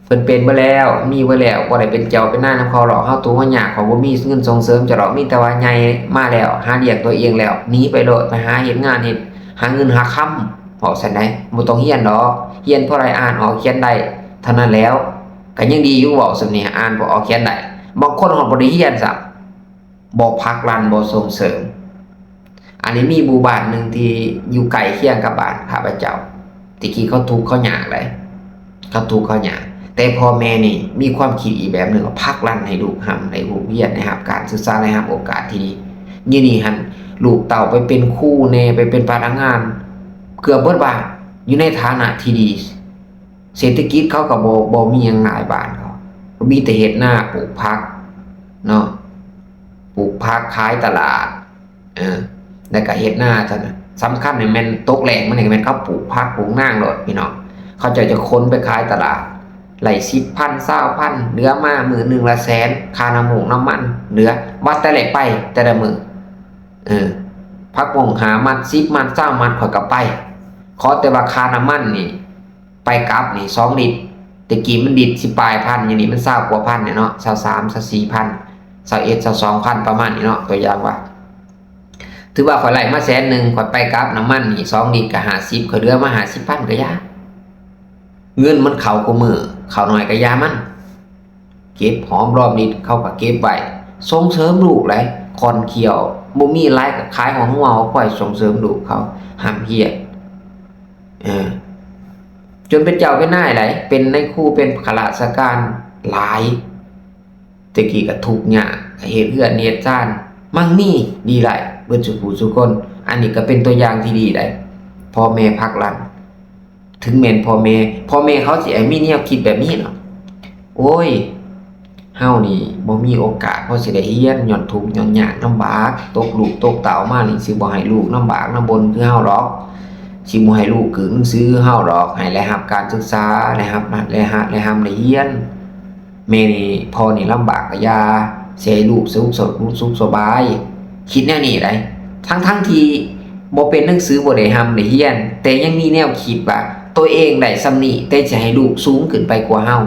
ເພິ່ນເປັນເບິດແລ້ວ ມີເບິດແລ້ວ ບໍ່ໄດ້ເປັນເຈົ້າເປັນນາຍນຳເຂົາດອກ. ເຮົາທຸກເຮົາຍາກ ເຂົາບໍ່ມີເງິນສົ່ງເສີມເຈົ້າດອກ ມີແຕ່ວ່າໃຫຍ່ມາແລ້ວ ຫາລ້ຽງຕົວເອງແລ້ວ ໜີໄປໂລດ ໄປຫາເຮັດງານເຮັດ ຫາເງິນຫາຄຳ ເວົ້າຊັ້ນໃດ. ບໍ່ຕ້ອງຮຽນດອກ ຮຽນພໍໄດ້ອ່ານອອກຂຽນໄດ້ເທົ່ານັ້ນແລ້ວ ກໍຍັງດີຢູ່ ເວົ້າສ່ຳນີ້ ອ່ານບໍ່ອອກຂຽນໄດ້. ບາງຄົນຮອດບໍ່ໄດ້ຮຽນຊ້ຳ ບໍ່ຜັກດັນ ບໍ່ສົ່ງເສີມ. ອັນນີ້ມີໝູ່ບ້ານໜຶ່ງທີ່ຢູ່ໃກ້ຄຽງກັບບ້ານຂ້າພະເຈົ້າ ແຕ່ກີ້ເຂົາທຸກເຂົາຍາກໃດ໋ ເຂົາທຸກເຂົາຍາກ ແຕ່ພໍ່ແມ່ນີ້ມີຄວາມຄິດອີກແບບໜຶ່ງ ວ່າຜັກດັນໃຫ້ລູກຮ່ຳ ໃຫ້ລູກຮຽນ ໃຫ້ຮັບການສຶກສາ ໃຫ້ຮັບໂອກາດທີ່ດີ. ດຽວນີ້ຫັ້ນ ລູກເຕົ້າໄປເປັນຄູແດ່ ໄປເປັນພະນັກງານ ເກືອບເບິດບ້ານ ຢູ່ໃນຖານະທີ່ດີ. ເສດຖະກິດເຂົາກໍບໍ່ ບໍ່ມີຫຍັງຫຼາຍ ບ້ານເຂົາ ມີແຕ່ເຮັດນາ ປູກຜັກເນາະ ປູກຜັກຂາຍຕະຫຼາດ ເອີ ແລ້ວກໍເຮັດນາເທົ່ານັ້ນ. ສຳຄັນນີ້ແມ່ນຕົກແລ້ງມານີ້ກໍແມ່ນເຂົາປູກຜັກປູກນາງໂລດພີ່ນ້ອງ. ເຂົາເຈົ້າຈະຂົນໄປຂາຍຕະຫຼາດ ໄລ່ສິບພັນ ຊາວພັນ ເຫຼືອມາມື້ໜຶ່ງລະແສນ ຄ່ານ້ຳມູກນ້ຳມັນເຫຼືອ ວ່າແຕ່ໄດ້ໄປແຕ່ລະມື້ ເອີ ຜັກບົ້ງຫ້າມັດ ສິບມັດ ຊາວມັດ ຂ້ອຍກໍໄປ ຂໍແຕ່ວ່າຄ່ານ້ຳມັນນີ້ ໄປກັບນີ້ສອງລິດ ແຕ່ກີ້ມັນລິດສິບປາຍພັນ ດຽວນີ້ມັນຊາວກວ່າພັນແຫຼະເນາະ ຊາວສາມ ຊາວສີ່ພັນ ຊາວເອັດ ຊາວສອງພັນ ປະມານນີ້ເນາະ. ຕົວຢ່າງວ່າ ຖືວ່າຂ້ອຍໄລ່ມາແສນໜຶ່ງ ຂ້ອຍໄປກັບນ້ຳມັນນີ້ສອງລິດກໍຫ້າສິບ ຂ້ອຍເຫຼືອມາຫ້າສິບພັນກໍຢ່າ ເງິນມັນເຂົ້າຄູ່ມື້ ເຂົ້າໜ້ອຍກໍຢ່າມັນ ເກັບຫອມລອມລິດ ເຂົາກໍເກັບໄວ້ ສົ່ງເສີມລູກໄດ໋ ຂ້ອນຂ້ຽວ ບໍ່ມີຫຼາຍກໍຂາຍຫົວງົວຫົວຄວາຍ ສົ່ງເສີມລູກເຂົາຮ່ຳຮຽນ ເອີ ຈົນເປັນເຈົ້າເປັນນາຍໄດ໋ ເປັນນາຍຄູ ເປັນຂ້າລາຊະການຫຼາຍ. ແຕ່ກີ້ກໍທຸກຍາກ ກໍເຮັດເຮືອນເຮັດຊານ ມັກມີດີຫຼາຍເບິດສູ່ຜູ້ສູ່ຄົນ. ອັນນີ້ກໍເປັນຕົວຢ່າງທີ່ດີໄດ໋ ພໍ່ແມ່ຜັກດັນ. ເຖິງແມ່ນພໍ່ແມ່ ພໍ່ແມ່ເຂົາຊິໃຫ້ມີແນວຄິດແບບນີ້ເນາະ ໂອ້ຍ ເຮົານີ້ບໍ່ມີໂອກາດພໍຊິໄດ້ຮຽນ ຍ້ອນທຸກຍ້ອນຍາກລຳບາກ ຕົກລູກຕົກເຕົ້າມານີ້ ຊິບໍ່ໃຫ້ລູກລຳບາກລຳບົນຄືເຮົາດອກ ຊິບໍ່ໃຫ້ລູກກືນໜັງສືຄືເຮົາດອກ ໃຫ້ໄດ້ຮັບການສຶກສາ ໄດ້ຮັບ ໄດ້ຮັບ ໄດ້ຮ່ຳໄດ້ຮຽນ. ແມ່ນີ້ ພໍ່ນີ້ລຳບາກກະຢ່າ ຊິໃຫ້ລູກສຸກ ສະ ສຸກສະບາຍ ຄິດແນວນີ້ໄດ໋ ທັງໆທີ່ບໍ່ເປັນໜັງສື ບໍ່ໄດ້ຮ່ຳໄດ້ຮຽນ ແຕ່ຍັງມີແນວຄິດວ່າຕົວເອງໄດ້ສ່ຳນີ້ ແຕ່ຊິໃຫ້ລູກສູງຂຶ້ນໄປກວ່າເຮົາ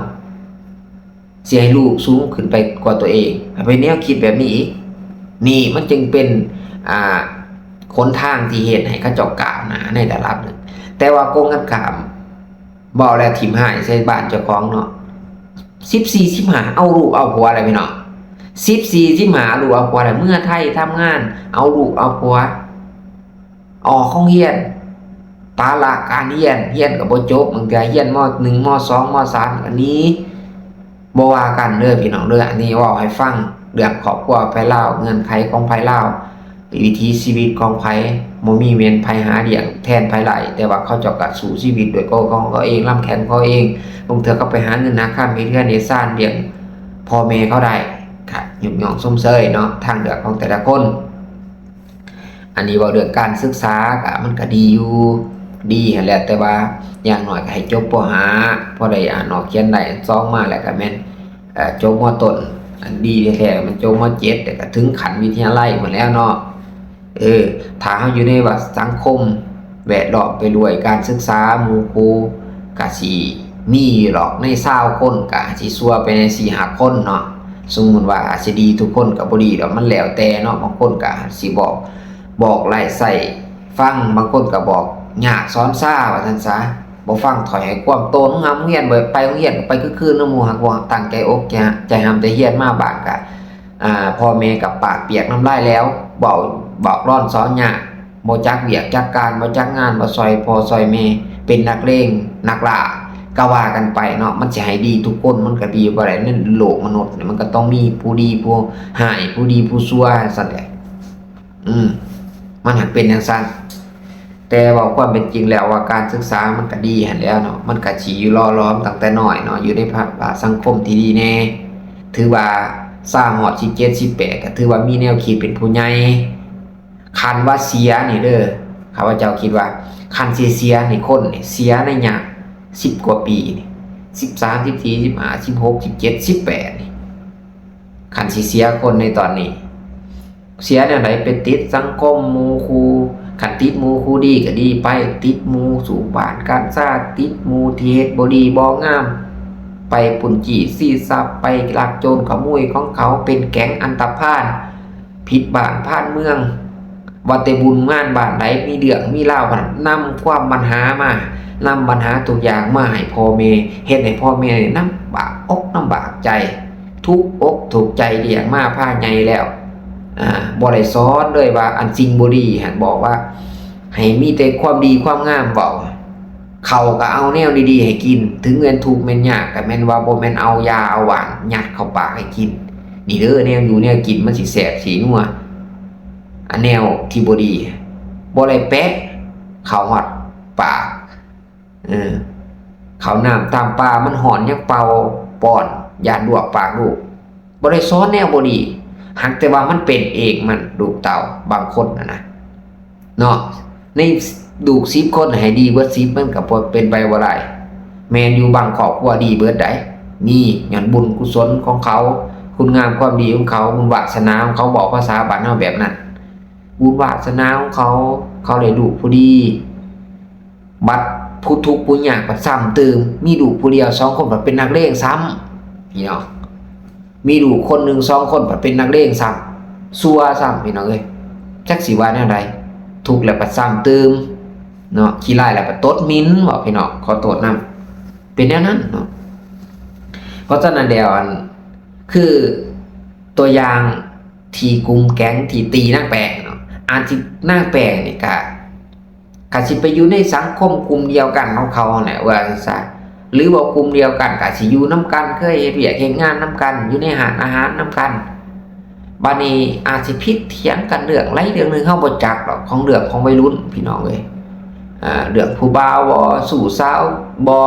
ຊິໃຫ້ລູກສູງຂຶ້ນໄປກວ່າຕົວເອງ ໃຫ້ເປັນແນວຄິດແບບນີ້ອີກ. ນີ້ມັນຈຶ່ງເປັນ ອ່າ ຫົນທາງທີ່ເຮັດໃຫ້ເຂົາເຈົ້າກ້າວໜ້າໃນລະດັບໜຶ່ງ ແຕ່ວ່າກົງກັນຂ້າມ ເວົ້າແລ້ວຖິ້ມຮ້າຍໃສ່ບ້ານເຈົ້າຂອງເນາະ ສິບສີ່ ສິບຫ້າ ເອົາລູກເອົາຜົວແລ້ວພີ່ນ້ອງ ສິບສີ່ ສິບຫ້າ ເອົາລູກເອົາຜົວແລ້ວ ເມືອໄທທຳງານ ເອົາລູກເອົາຜົວ ອອກໂຮງຮຽນ ປະລະການຮຽນ ຮຽນກໍບໍ່ຈົບ ບາງເທື່ອຮຽນ ມ.ໜຶ່ງ ມ.ສອງ ມ.ສາມ ກໍໜີ ບໍ່ວ່າກັນເດີພີ່ນ້ອງເດີ ອັນນີ້ເວົ້າໃຫ້ຟັງ ເລື່ອງຄອບຄົວໄທລາວ ເງື່ອນໄຂຂອງໄທລາວ ວິຖີຊີວິດຂອງໃຜ ບໍ່ມີແມ່ນໃຜຫາລ້ຽງແທນໃຜໄດ້ ແຕ່ວ່າເຂົາເຈົ້າກໍສູ້ຊີວິດດ້ວຍຕົວຂອງເຂົາເອງ ລຳແຂ້ງເຂົາເອງ ບາງເທື່ອກໍໄປຫາເງິນຫາຄຳ ເຮັດເຮືອນເຮັດຊານ ລ້ຽງພໍ່ແມ່ເຂົາໄດ້ ກໍຍົກຍ້ອງຊົມເຊີຍເນາະ ທາງເລືອກຂອງແຕ່ລະຄົນ. ອັນນີ້ເວົ້າເລື່ອງການສຶກສາ ກໍ ມັນກໍດີຢູ່ ດີຫັ້ນແຫຼະ ແຕ່ວ່າຢ່າງໜ້ອຍກໍໃຫ້ຈົບ ປໍຫ້າ ພໍໄດ້ອ່ານອອກຂຽນໄດ້ ອັນສອງມາແລ້ວກໍແມ່ນ ເອີ ຈົບ ມໍຕົ້ນ ອັນດີແທ້ໆ ມັນຈົບ ມໍເຈັດ ແລ້ວກໍເຖິງຂັ້ນວິທະຍາໄລພຸ້ນແລ້ວເນາະ. ເອີ ຖ້າເຮົາຢູ່ໃນວ່າສັງຄົມແວດລ້ອມໄປດ້ວຍການສຶກສາ ໝູ່ຄູ່ກໍຊິມີຢູ່ດອກ ໃນຊາວຄົນກໍຊິຊົ່ວໄປໃນສີ່ຫ້າຄົນເນາະ. ສົມມຸດວ່າອາດຊິດີທຸກຄົນກໍບໍ່ດີດອກ ມັນແລ້ວແຕ່ເນາະ. ບາງຄົນກໍອາດຊິບອກ ບອກໄລ່ໃສ່ຟັງ ບາງຄົນກໍບອກຍາກສອນຊ້າວ່າຊັ້ນຊະ ບໍ່ຟັງຖ້ອຍໃຫ້ຄວາມ. ໂຕນງາມໂຮງຮຽນ ບໍ່ໄປໂຮງຮຽນ ໄປຄືໆນຳໝູ່ ຫາກບໍ່ຕັ້ງໃຈອົກໃຈ ໃຈຮ່ຳໃຈຮຽນ ມາບ້ານກໍ ອ່າ ພໍ່ແມ່ກໍປາກປຽກນ້ຳລາຍແລ້ວ ເວົ້າບອກລອນສອນຍາກ ບໍ່ຈັກວຽກຈັກການ ບໍ່ຈັກງານ ບໍ່ຊ່ອຍພໍ່ຊ່ອຍແມ່ ເປັນນັກເລງນັກລ່າກໍວ່າກັນໄປເນາະ. ມັນຊິໃຫ້ດີທຸກຄົນມັນກໍດີບໍ່ໄດ້ ໃນໂລກມະນຸດນີ້ ມັນກໍຕ້ອງມີຜູ້ດີຜູ້ຮ້າຍ ຜູ້ດີຜູ້ຊົ່ວຊັ້ນແຫຼະ. ອືມ ມັນຫາກເປັນຈັ່ງຊັ້ນ. ແຕ່ເວົ້າຄວາມເປັນຈິງແລ້ວວ່າການສຶກສາມັນກະດີຫັ້ນແຫຼ້ວເນາະ, ມັນກະຊິຢູ່ຫຼໍ່ຫຼອມຕັ້ງແຕ່ນ້ອຍເນາະ, ຢູ່ໃນພາວະສັງຄົມທີ່ດີແດ່, ຖືວ່າຊາວຮອດສິບເຈັດ ສິບແປດ ກະຖືວ່າມີແນວຄິດເປັນຜູ້ໃຫຍ່. ຄັນວ່າເສຍນີ້ເດີ, ຂ້າພະເຈົ້າຄິດວ່າ ຄັນຊິເສຍນີ້ ຄົນນີ້ເສຍໃນຍາກສິບກວ່າປີນີ້, ສິບສາມ ສິບສີ່ ສິບຫ້າ ສິບຫົກ ສິບເຈັດ ສິບແປດນີ້, ຄັນຊິເສຍຄົນໃນຕອນນີ້ ເສຍແນວໃດ? ໄປຕິດສັງຄົມໝູ່ຄູ່, ຄັນຕິດໝູ່ຄູ່ດີກໍດີໄປ, ຕິດໝູ່ສູບບ້ານກັນຊາ, ຕິດໝູ່ທີ່ເຮັດບໍ່ດີບໍ່ງາມ, ໄປປຸ້ນຈີ້ຊີ້ຊັບ, ໄປລັກໂຈນຂະໂມຍຂອງເຂົາ, ເປັນແກ້ງອັນຕະພານ, ຜິດບ້ານພານເມືອງ. ວ່າແຕ່ບຸນງານບ້ານໃດມີເລື່ອງມີລາວຫັ້ນ ນຳຄວາມບັນຫາມາ, ນຳບັນຫາທຸກຢ່າງມາໃຫ້ພໍ່ແມ່, ເຮັດໃຫ້ພໍ່ແມ່ນີ້ລຳບາກອົກລຳບາກໃຈ. ທຸກອົກທຸກໃຈລ້ຽງມາພາໃຫຍ່ແລ້ວ ອາ ບໍ່ໄດ້ສອນເລີຍວ່າອັນສິ່ງບໍ່ດີຫັ້ນ, ບອກວ່າໃຫ້ມີແຕ່ຄວາມດີຄວາມງາມເວົ້າ, ເຂົ້າກໍເອົາແນວດີໆໃຫ້ກິນ, ເຖິງແມ່ນທຸກແມ່ນຍາກກໍແມ່ນວ່າບໍ່ແມ່ນເອົາຢາເອົາຫວ່ານຍັດເຂົ້າປາກໃຫ້ກິນ. ນີ້ເດີ ແນວຢູ່ແນວກິນມັນຊິແຊບຊິນົວ, ອັນແນວທີ່ບໍ່ດີ ບໍ່ໄດ້ແປະເຂົ້າຮອດປາກ. ເອີ ເຂົ້ານ້ຳຕາມປ່າມັນຮ້ອນຍັງເປົ່າປ້ອນ ຢ້ານລວກປາກລູກ. ບໍ່ໄດ້ສອນແນວບໍ່ດີ, ຫາກແຕ່ວ່າມັນເປັນເອງມັນ ລູກເຕົ້າບາງຄົນຫັ້ນນະເນາະ. ໃນລູກສິບຄົນໃຫ້ດີເບິດສິບ ມັນກໍບໍ່ເປັນໄປບໍ່ໄດ້. ແມ່ນຢູ່ ບາງຄອບຄົວດີເບິດໃດ໋, ມີຍ້ອນບຸນກຸສົນຂອງເຂົາ, ຄຸນງາມຄວາມດີຂອງເຂົາ, ບຸນວາສະໜາຂອງເຂົາ, ເວົ້າພາສາບ້ານເຮົາແບບນັ້ນ, ບຸນວາສະໜາຂອງເຂົາ, ເຂົາໄດ້ລູກຜູ້ດີ. ບັດຜູ້ທຸກຜູ້ຍາກພັດຊ້ຳຕື່ມ, ມີລູກຜູ້ດຽວສອງຄົນພັດເປັນນັກເລງຊ້ຳ ພີ່ນ້ອງ, ມີລູກຄົນໜຶ່ງສອງຄົນພັດເປັນນັກເລງຊ້ຳ, ຊົ່ວຊ້ຳ ພີ່ນ້ອງເອີຍ. ຈັກຊິວ່າແນວໃດ, ທຸກແລ້ວພັດຊ້ຳຕື່ມເນາະ, ຂີ້ຮ້າຍແລ້ວພັດຕົດໝິ່ນເນາະ ພີ່ນ້ອງ, ຂໍໂທດນຳ, ເປັນແນວນັ້ນເນາະ. ເພາະສະນັ້ນແລ້ວ ອັນ ຄືຕົວຢ່າງທີ່ກຸ່ມແກ້ງທີ່ຕີນາງແປ້ງເນາະ, ອາດຊິ ນາງແປ້ງນີ້ກະ ກະຊິໄປຢູ່ໃນສັງຄົມກຸ່ມດຽວກັນຂອງເຂົາຫັ້ນແຫຼະ ວ່າຊັ້ນຊະ, ຫຼືວ່າກຸ່ມດຽວກັນກະຊິຢູ່ນຳກັນ, ເຄີຍເຮັດວຽກເຮັດງານນຳກັນ, ຢູ່ໃນຮ້ານອາຫານນຳກັນ. ບາດນີ້ອາດຊິຜິດຖຽງກັນເລື່ອງໃດເລື່ອງໜຶ່ງ, ເຮົາບໍ່ຈັກດອກ, ຂອງເລື່ອງຂອງໄວລຸ້ນ ພີ່ນ້ອງເອີຍ. ອ່າ ເລື່ອງຜູ້ບ່າວບໍ, ຊູ້ສາວບໍ,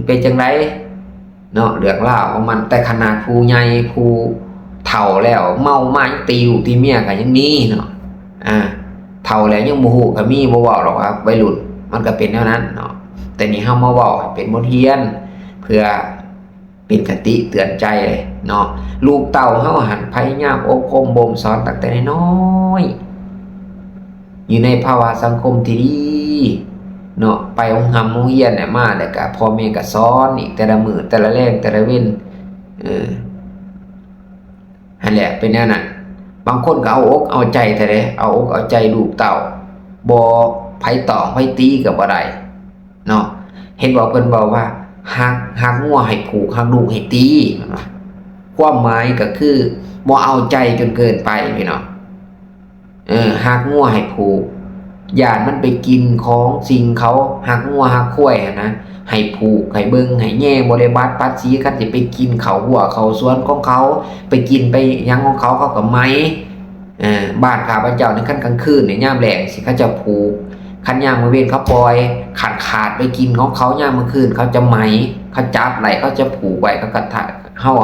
ເປັນຈັ່ງໃດ ເນາະ ເລື່ອງລາວຂອງມັນ. ແຕ່ຂະໜາດຜູ້ໃຫຍ່ຜູ້ເຖົ້າແລ້ວ ເມົາມາຍັງຕີລູກຕີເມຍກໍຍັງມີເນາະ. ອ່າ ເຖົ້າແລ້ວຍັງບໍ່ຮູ້ກໍມີ, ບໍ່ເວົ້າດອກວ່າໄວລຸ້ນ, ມັນກໍເປັນແນວນັ້ນເນາະ. ແຕ່ນີ້ເຮົາມາເວົ້າໃຫ້ເປັນບົດຮຽນ ເພື່ອເປັນຄະຕິເຕືອນໃຈເນາະ. ລູກເຕົ້າເຮົາຫັ້ນພະຍາຍາມອົບຮົມບົ່ມສອນຕັ້ງແຕ່ນ້ອຍໆ ຢູ່ໃນພາວະສັງຄົມທີ່ດີເນາະ, ໄປໂຮງຮ່ຳໂຮງຮຽນແຫຼະ ມາແລ້ວກະພໍ່ແມ່ກະສອນອີກ ແຕ່ລະມື້ແຕ່ລະແລງແຕ່ລະເວັນ. ເອີ ຫັ້ນແຫຼະ ເປັນແນວນັ້ນ. ບາງຄົນກໍເອົາອົກເອົາໃຈແທ້ເດ້, ເອົາອົກເອົາໃຈລູກເຕົ້າ, ບໍ່ ໃຜຕອງໃຜຕີກໍບໍ່ໄດ້ເນາະ. ເຫັນບໍ່ ເພິ່ນເວົ້າວ່າ ຮັກ ຮັກງົວໃຫ້ຜູກ, ຮັກລູກໃຫ້ຕີ, ເພິ່ນວ່າ. ຄວາມໝາຍກໍຄືບໍ່ເອົາໃຈຈົນເກີນໄປ ພີ່ນ້ອງ. ເອີ ຮັກງົວໃຫ້ຜູກ, ຢ້ານມັນໄປກິນຂອງສິ່ງເຂົາ, ຮັກງົວຮັກຄວາຍຫັ້ນນະ, ໃຫ້ຜູກ ໃຫ້ເບິ່ງ ໃຫ້ແຍງບໍລິບັດປັດສີ. ຄັນຊິໄປກິນເຂົ້າຮົ້ວເຂົ້າສວນຂອງເຂົາ, ໄປກິນໄປຫຍັງຂອງເຂົາ, ເຂົາກໍໄໝ. ເອີ ບ້ານຂ້າພະເຈົ້ານີ້ ຄັນກາງຄືນນີ້ ຍາມແລງຊິເຂົາເຈົ້າຜູກ, ຄັນຍາມກາງເວັນເຂົາປ່ອຍ. ຄັນຂາດໄປກິນຂອງເຂົາຍາມກາງຄືນ ເຂົາຈະໄໝ, ເຂົາຈັບໄດ້ ເຂົາຈະຜູກໄວ້, ເຂົາກໍ ເຮົາ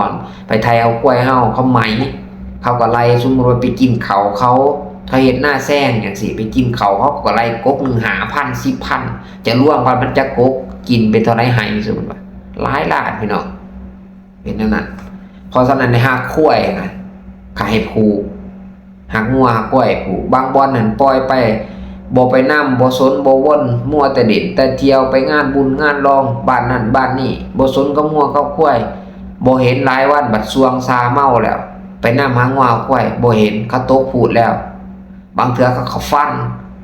ໄປໄຖເອົາຄວາຍເຮົາ ເຂົາໄໝ, ເຂົາກໍໄລ່. ສົມມຸດວ່າໄປກິນເຂົ້າເຂົາ, ເຂົາເຮັດນາແຊງຈັ່ງຊີ້ ໄປກິນເຂົ້າ ເຂົາກໍໄລ່ກົກໜຶ່ງຫ້າພັນ ສິບພັນ ຈະລວມວ່າມັນຈັກກົກ ກິນໄປເທົ່າໃດໄຮ່ ສົມມຸດວ່າ ຫຼາຍລ້ານພີ່ນ້ອງ. ເປັນແນວນັ້ນ. ເພາະສະນັ້ນ ໃຫ້ຮັກຄວາຍນະ ກໍໃຫ້ຜູກ, ຮັກງົວຮັກຄວາຍຜູກ. ບາງບ່ອນຫັ້ນປ່ອຍໄປ ບໍ່ໄປນຳ ບໍ່ສົນບໍ່ວົນ ມົວແຕ່ຫຼິ້ນແຕ່ທ່ຽວ ໄປງານບຸນງານລອງ ບ້ານນັ້ນບ້ານນີ້ ບໍ່ສົນກັບງົວກັບຄວາຍ. ບໍ່ເຫັນຫຼາຍວັນ ບັດຊ່ວງຊາເມົາແລ້ວ ໄປນຳຫາງົວຫາຄວາຍ ບໍ່ເຫັນ ເຂົາຕົກພູດແລ້ວ. ບາງເທື່ອເຂົາກໍຟັນ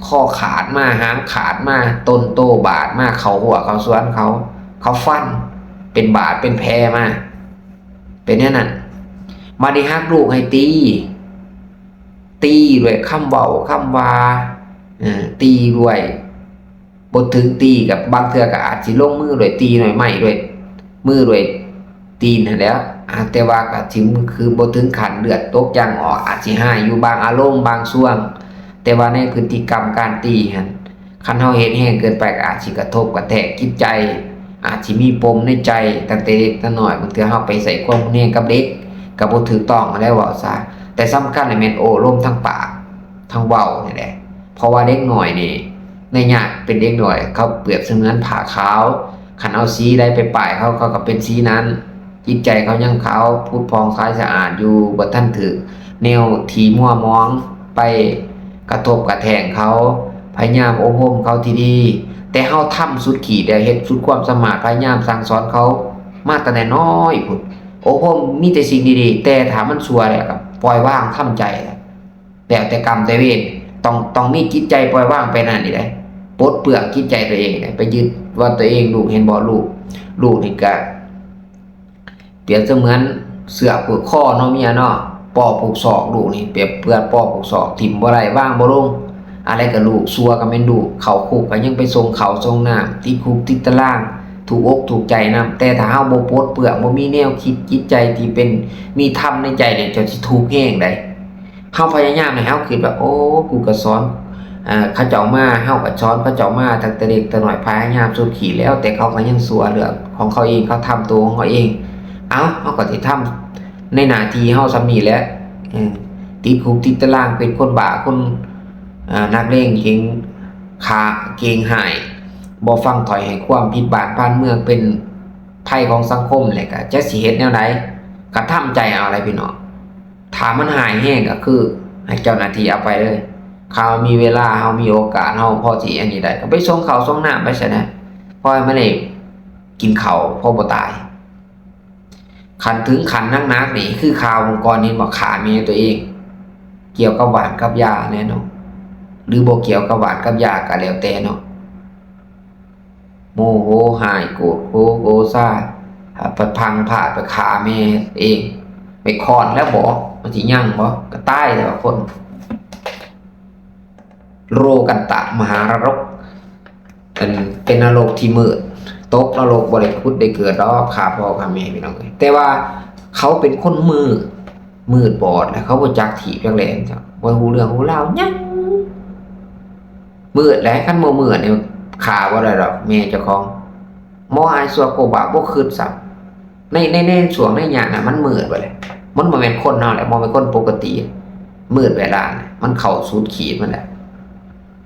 ຄໍຂາດມາ ຫາງຂາດມາ ຕົ້ນໂຕບາດມາ ເຂົ້າຮົ້ວເຂົ້າສວນເຂົາ ເຂົາຟັນເປັນບາດເປັນແຜມາ ເປັນແນວນັ້ນ. ບາດນີ້ຮັກລູກໃຫ້ຕີ ຕີດ້ວຍຄຳເວົ້າຄຳວ່າ ເອີ ຕີດ້ວຍ ບໍ່ເຖິງຕີກໍບາງເທື່ອກໍອາດຊິລົງມືດ້ວຍຕີ ດ້ວຍໄມ້ ດ້ວຍມື ດ້ວຍຕີນຫັ້ນແຫຼ້ວ. ອາ ແຕ່ວ່າກໍຊິ ຄືບໍ່ເຖິງຂັ້ນເລືອດຕົກຢາງອອກ ອາດຊິຮ້າຍຢູ່ບາງອາລົມບາງຊ່ວງ, ແຕ່ວ່າໃນພຶດຕິກຳການຕີຫັ້ນ ຄັນເຮົາເຮັດແຮງເກີນໄປ ກໍອາດຊິກະທົບກະແທກຈິດໃຈ, ອາດຊິມີປົມໃນໃຈຕັ້ງແຕ່ເລັກແຕ່ນ້ອຍ. ບາງເທື່ອເຮົາໄປໃຊ້ຄວາມຮຸນແຮງກັບເດັກ ກໍບໍ່ຖືກຕ້ອງຫັ້ນແຫຼະ ເວົ້າຊະ. ແຕ່ສຳຄັນແມ່ນໂອ້ລົມທາງປາກ ທາງເວົ້ານີ້ແຫຼະ. ເພາະວ່າເດັກນ້ອຍນີ້ ໃນຍາມເປັນເດັກນ້ອຍ ເຂົາປຽບສະເໝືອນຜ້າຂາວ, ຄັນເອົາສີໃດໄປປ້າຍເຂົາ ເຂົາກໍເປັນສີນັ້ນ. ຈິດໃຈເຂົາຍັງຂາວຜຸດຜ່ອງໃສສະອາດຢູ່, ບໍ່ທັນຖືກແນວທີ່ມົວໝອງໄປກະທົບກະແທກເຂົາ. ພະຍາຍາມອົບຮົມເຂົາທີ່ດີ, ແຕ່ເຮົາທຳສຸດຂີດແລ້ວ, ເຮັດສຸດຄວາມສາມາດ, ພະຍາຍາມສັ່ງສອນເຂົາມາຕັ້ງແຕ່ນ້ອຍພຸ້ນ. ອົບຮົມມີແຕ່ສິ່ງດີໆ, ແຕ່ຖ້າມັນຊົ່ວແລ້ວກໍປ່ອຍວາງ, ທຳໃຈແລ້ວ. ແລ້ວແຕ່ກຳແຕ່ເວນ, ຕ້ອງ ຕ້ອງມີຈິດໃຈປ່ອຍວາງໄປນັ້ນນີ້ເດ້, ປົດເປືອງຈິດໃຈຕົວເອງນີ້ເດ້, ໄປຍຶດວ່າຕົວເອງ. ລູກເຫັນບໍ່? ລູກ ລູກນີ້ກະປຽບສະເໝືອນເຊືອກຜູກຄໍເນາະເມຍເນາະ, ປໍຜູກສອກ. ລູກນີ້ປຽບເໝືອນປໍຜູກສອກ, ຖິ້ມບໍ່ໄດ້ ວາງບໍ່ລົງ. ອາໄລກະລູກ, ຊົ່ວກະແມ່ນລູກ, ເຂົ້າຄຸກກະຍັງໄປສົ່ງເຂົ້າສົ່ງນ້ຳ, ຕິດຄຸກຕິດຕາລາງ, ທຸກອົກທຸກໃຈນຳ. ແຕ່ຖ້າເຮົາບໍ່ປົດເປືອງ, ບໍ່ມີແນວຄິດຈິດໃຈທີ່ເປັນ ມີທຳໃນໃຈນີ້, ເຈົ້າຊິທຸກແຮງໃດ. ເຮົາພະຍາຍາມໃຫ້ເຮົາຄິດວ່າ ໂອ້ ກູກໍສອນ ເອີ ເຂົາເຈົ້າມາ, ເຮົາກໍສອນເຂົາເຈົ້າມາຕັ້ງແຕ່ເລັກແຕ່ນ້ອຍ, ພະຍາຍາມສຸດຂີດແລ້ວ, ແຕ່ເຂົາກໍຍັງຊົ່ວເລື່ອງຂອງເຂົາເອງ, ເຂົາທຳໂຕຂອງເຂົາເອງ. ເອົ້າ ເຮົາກໍຊິທຳໃນໜ້າທີ່ເຮົາສ່ຳນີ້ແຫຼະ. ເອີ ຕິດຄຸກຕິດຕາລາງ, ເປັນຄົນບ້າ, ຄົນ ເອີ ນັກເລງເກັ່ງຂາ ເກັ່ງຮ້າຍ, ບໍ່ຟັງຖ້ອຍໃຫ້ຄວາມ, ຜິດບ້ານຜ່ານເມືອງ, ເປັນໄພຂອງສັງຄົມ, ແລ້ວກໍຈັກຊິເຮັດແນວໃດ, ກໍທຳໃຈເອົາແຫຼະພີ່ນ້ອງ. ຖ້າມັນຮ້າຍແຮງກໍຄືໃຫ້ເຈົ້າໜ້າທີ່ເອົາໄປເລີຍ. ຖ້າເຮົາມີເວລາ, ເຮົາມີໂອກາດ, ເຮົາພໍຊິອັນນີ້ໄດ້, ກໍໄປສົ່ງເຂົ້າສົ່ງນ້ຳໄປຊັ້ນນະ, ພໍໃຫ້ມັນໄດ້ກິນເຂົ້າ, ພໍບໍ່ຕາຍ. ຄັນເຖິງຂັ້ນໜັກໆນີ້ ຄືຂ່າວມື້ກ່ອນນີ້ ເຫັນບໍ່? ຂ້າແມ່ຕົວເອງ, ກ່ຽວກັບຫວ່ານກັບຢາແຫຼະເນາະ, ຫຼືບໍ່ກ່ຽວກັບຫວ່ານກັບຢາກໍແລ້ວແຕ່ເນາະ. ໂມໂຫຮ້າຍ ໂກດໂກໂກຊາ, ໄປພັງພາດໄປຂ້າແມ່ເອງ, ໄປຄ້ອນແລ້ວບໍ? ມັນຊິຍັງບໍ? ກໍຕາຍແລ້ວຄົນ. ໂລກັນຕະມະຫານະລົກ ເປັນ ເປັນນະລົກທີ່ມືດ, ຕົກນະລົກບໍ່ໄດ້ຜຸດໄດ້ເກີດດອກ, ຂ້າພໍ່ຂ້າແມ່ ພີ່ນ້ອງເອີຍ. ແຕ່ວ່າເຂົາເປັນຄົນມືດ ມືດບອດ ແລະ ເຂົາບໍ່ຈັກຖີບຈັກແລ່ນ, ເຈົ້າ ບໍ່ຮູ້ເລື່ອງຮູ້ລາວຫຍັງ. ມືດແຫຼະ, ຄັນບໍ່ມືດນີ້ຂ້າບໍ່ໄດ້ດອກແມ່ເຈົ້າຂອງ. ໝໍອ້າຍຊົ່ວໂກບາບບໍ່ຄິດຊ້ຳ. ໃນ ໃນ ໃນຊ່ວງໃນໄລຍະນັ້ນມັນມືດເບິດແຫຼະ, ມັນບໍ່ແມ່ນຄົນເຮົາແຫຼະ, ບໍ່ແມ່ນຄົນປົກກະຕິ. ມືດເວລານະ ມັນເຂົ້າສຸດຂີດມັນແຫຼະ,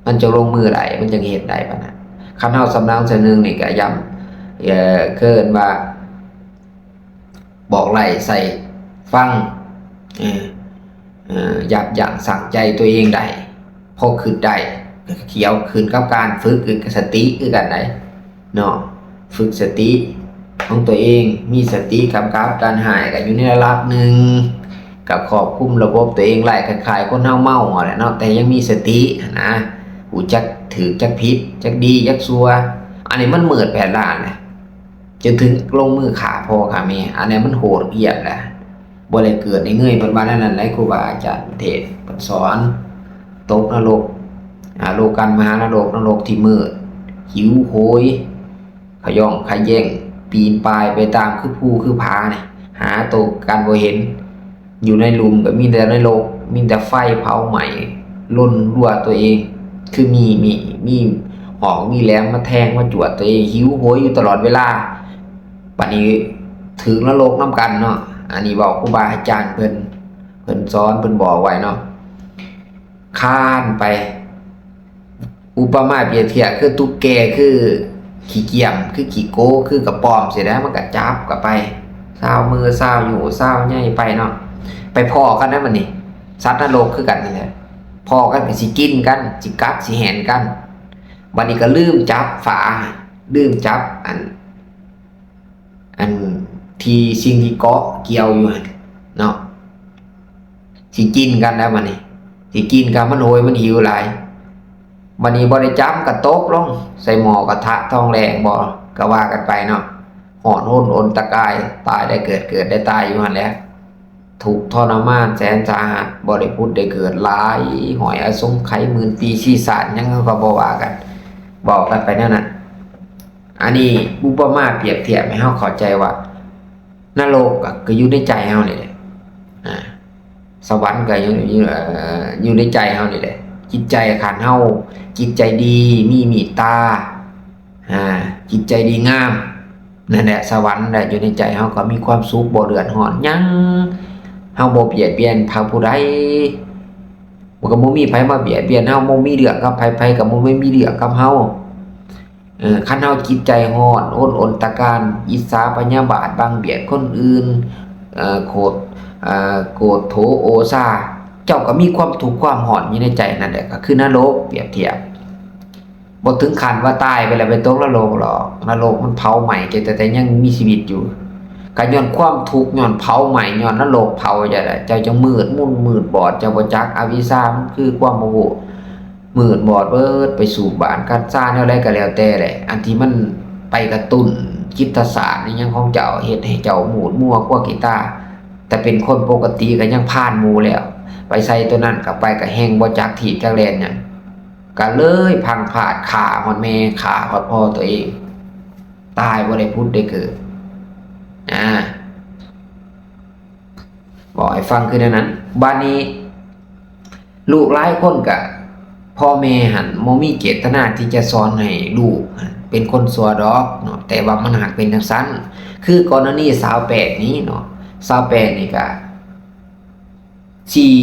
ມັນຈະລົງມືໄດ້ ມັນຈຶ່ງເຮັດໄດ້ປານນັ້ນ. ຄັນເຮົາສຳລັງເທື່ອໜຶ່ງນີ້ກະຢ່າ ເອີ ເອີ້ນວ່າ ບອກໄລ່ໃສ່ຟັງ, ເອີ ເອີ ຢັບຢັ້ງຊົ່ງໃຈຕົວເອງໄດ້, ພໍຄິດໄດ້, ກະກ່ຽວຂຶ້ນກັບການຝຶກ ຄືສະຕິຄືກັນໄດ໋ເນາະ. ຝຶກສະຕິຂອງຕົວເອງ, ມີສະຕິກຳກັບການຮ້າຍ ກະຢູ່ໃນລະດັບໜຶ່ງ, ກະຄວບຄຸມລະບົບຕົວເອງໄດ້ ຄ້າຍໆຄົນເຮົາເມົາຫັ້ນແຫຼະເນາະ, ແຕ່ຍັງມີສະຕິຫັ້ນນະ, ຮູ້ຈັກຖືກຈັກຜິດ ຈັກດີຈັກຊົ່ວ. ອັນນີ້ມັນມືດແຜນລ້ານແຫຼະ. ຈົນເຖິງລົງມືຂ້າພໍ່ຂ້າແມ່, ອັນນີ້ມັນໂຫດຫ້ຽມແຫຼະ, ບໍ່ໄດ້ເກີດໄດ້ເງີຍ. ເພິ່ນວ່າແນວນັ້ນໄດ໋, ຄູບາອາຈານເທດເພິ່ນສອນ. ຕົກນະລົກ ອາ ໂລກັນມະຫານະລົກ, ນະລົກທີ່ມືດ ຫິວໂຫຍ ຂະຫຍ້ອງຂະແຢງ ປີນປ່າຍໄປຕາມຄືພູຄືຜານີ້, ຫາໂຕກັນບໍ່ເຫັນ. ຢູ່ໃນຫຼຸມກໍມີແຕ່ນະລົກ, ມີແຕ່ໄຟເຜົາໄໝ້ລົນລົວຕົວເອງ, ຄືມີ ມີ ມີຫອກມີແຫຼມມາແທງມາຈວດຕົວເອງ, ຫິວໂຫຍຢູ່ຕະຫຼອດເວລາ. ບັດນີ້ຖືກນະລົກນຳກັນເນາະ. ອັນນີ້ເວົ້າຄູບາອາຈານເພິ່ນ ເພິ່ນສອນ ເພິ່ນບອກໄວ້ເນາະ. ຄ ຄານໄປ. ອຸປະມາປຽບທຽບຄືຕຸກແກ ຄືຂີ້ກຽມ ຄືຂີ້ໂກ ຄືກະປອມຊີ້ນະ ມັນກະຈັບກະໄປ ຊາວມືຊາວໂຍຊາວໃຫຍ່ໄປເນາະ. ໄປພໍ້ກັນນະບັດນີ້ ສັດນະລົກຄືກັນນັ້ນແຫຼະ ພໍ້ກັນກະຊິກິນກັນ ຊິກັດຊິແຫນກັນ. ບັດນີ້ກະລືມຈັບຝາ ລືມຈັບອັນ ອັນທີ່ສິ່ງທີ່ເກາະກ່ຽວຢູ່ຫັ້ນເນາະ ຊິກິນກັນແລ້ວບັດນີ້ ຊິກິນກັນ ມັນໂຫຍ ມັນຫິວຫຼາຍ. ບັດນີ້ບໍ່ໄດ້ຈັບກະຕົກລົງໃສ່ໝໍ້ກະທະທອງແດງບໍ ກະວ່າກັນໄປເນາະ. ຮ້ອນຮົນອົນຕະກາຍ ຕາຍໄດ້ເກີດ ເກີດໄດ້ຕາຍຢູ່ຫັ້ນແຫຼະ. ທຸກທໍລະມານແສນສາຫັດ ບໍ່ໄດ້ຜຸດໄດ້ເກີດຫຼາຍຮ້ອຍອະສົງໄຂໝື່ນປີຊີສາດຫຍັງ ເຮົາກໍບໍ່ວ່າກັນ ເວົ້າກັນໄປແນວນັ້ນ. ອັນນີ້ອຸປະມາປຽບທຽບໃຫ້ເຮົາເຂົ້າໃຈວ່າ ນະລົກກໍ ກໍຢູ່ໃນໃຈເຮົານີ້ແຫຼະ ອາ ສະຫວັນກໍຢູ່ ຢູ່ ເອີ ຢູ່ໃນໃຈເຮົານີ້ແຫຼະ. ຈິດໃຈຄັນເຮົາຈິດໃຈດີ ມີເມດຕາ ອາ ຈິດໃຈດີງາມ ນັ້ນແຫຼະ ສະຫວັນແຫຼະ ຢູ່ໃນໃຈເຮົາກໍມີຄວາມສຸກ ບໍ່ເດືອດຮ້ອນຫຍັງ. ເຮົາບໍ່ບຽດບຽນໃຜຜູ້ໃດ ມັນກໍບໍ່ມີໃຜມາບຽດບຽນເຮົາ ບໍ່ມີເລື່ອງກັບໃຜ ໃຜກໍບໍ່ມີເລື່ອງກັບເຮົາ. ເອີ ຄັນເຮົາຈິດໃຈຮ້ອນຮົນອົນຕະການ ອິດສາພະຍາບາດ ບັງບຽດຄົນອື່ນ ເອີ ໂກດ ເອີ ໂກດໂຖໂອຊາ ເຈົ້າກໍມີຄວາມທຸກຄວາມຮ້ອນຢູ່ໃນໃຈນັ້ນແຫຼະ ກໍຄືນະລົກ ປຽບທຽບ. ບໍ່ເຖິງຂັ້ນວ່າຕາຍໄປແລ້ວໄປຕົກນະລົກດອກ ນະລົກມັນເຜົາໄໝ້ແຕ່ ແຕ່ ແຕ່ຍັງມີຊີວິດຢູ່ ກະຍ້ອນຄວາມທຸກ ຍ້ອນເຜົາໄໝ້ ຍ້ອນນະລົກເຜົາເຈົ້າແຫຼະ ເຈົ້າຈຶ່ງມືດມົນມືດບອດ ເຈົ້າບໍ່ຈັກອະວິຊາ ມັນຄືຄວາມບໍ່ຮູ້ ມືດບອດເບີດ ໄປສູບບ້ານກັນຊາແນວໃດກໍແລ້ວແຕ່ແຫຼະ ອັນທີ່ມັນໄປກະຕຸ້ນຈິດປະສາດອີ່ຫຍັງຂອງເຈົ້າ ເຮັດໃຫ້ເຈົ້າມູດມົວຄົວຂີ້ຕາ ແຕ່ເປັນຄົນປົກກະຕິກໍຍັງຜ່ານໝູ່ແລ້ວ ໄປໃສ່ໂຕນັ້ນກໍໄປກໍແຮ່ງບໍ່ຈັກຖີບຈັກແລ່ນຫຍັງ ກໍເລີຍພັງພາດ ຂ້າຮອດແມ່ ຂ້າຮອດພໍ່ຕົວເອງ ຕາຍບໍ່ໄດ້ຜຸດໄດ້ເກີດ ອາ ເວົ້າໃຫ້ຟັງຄືແນວນັ້ນ. ບາດນີ້ລູກຫຼາຍຄົນກະ ພໍ່ແມ່ຫັ້ນບໍ່ມີເຈດຕະນາທີ່ຈະສອນໃຫ້ລູກຫັ້ນເປັນຄົນຊົ່ວດອກເນາະ ແຕ່ວ່າມັນຫາກເປັນຈັ່ງຊັ້ນ. ຄືກໍລະນີສາວແປ້ງນີ້ເນາະ ສາວແປ້ງນີ້ກະ ທີ່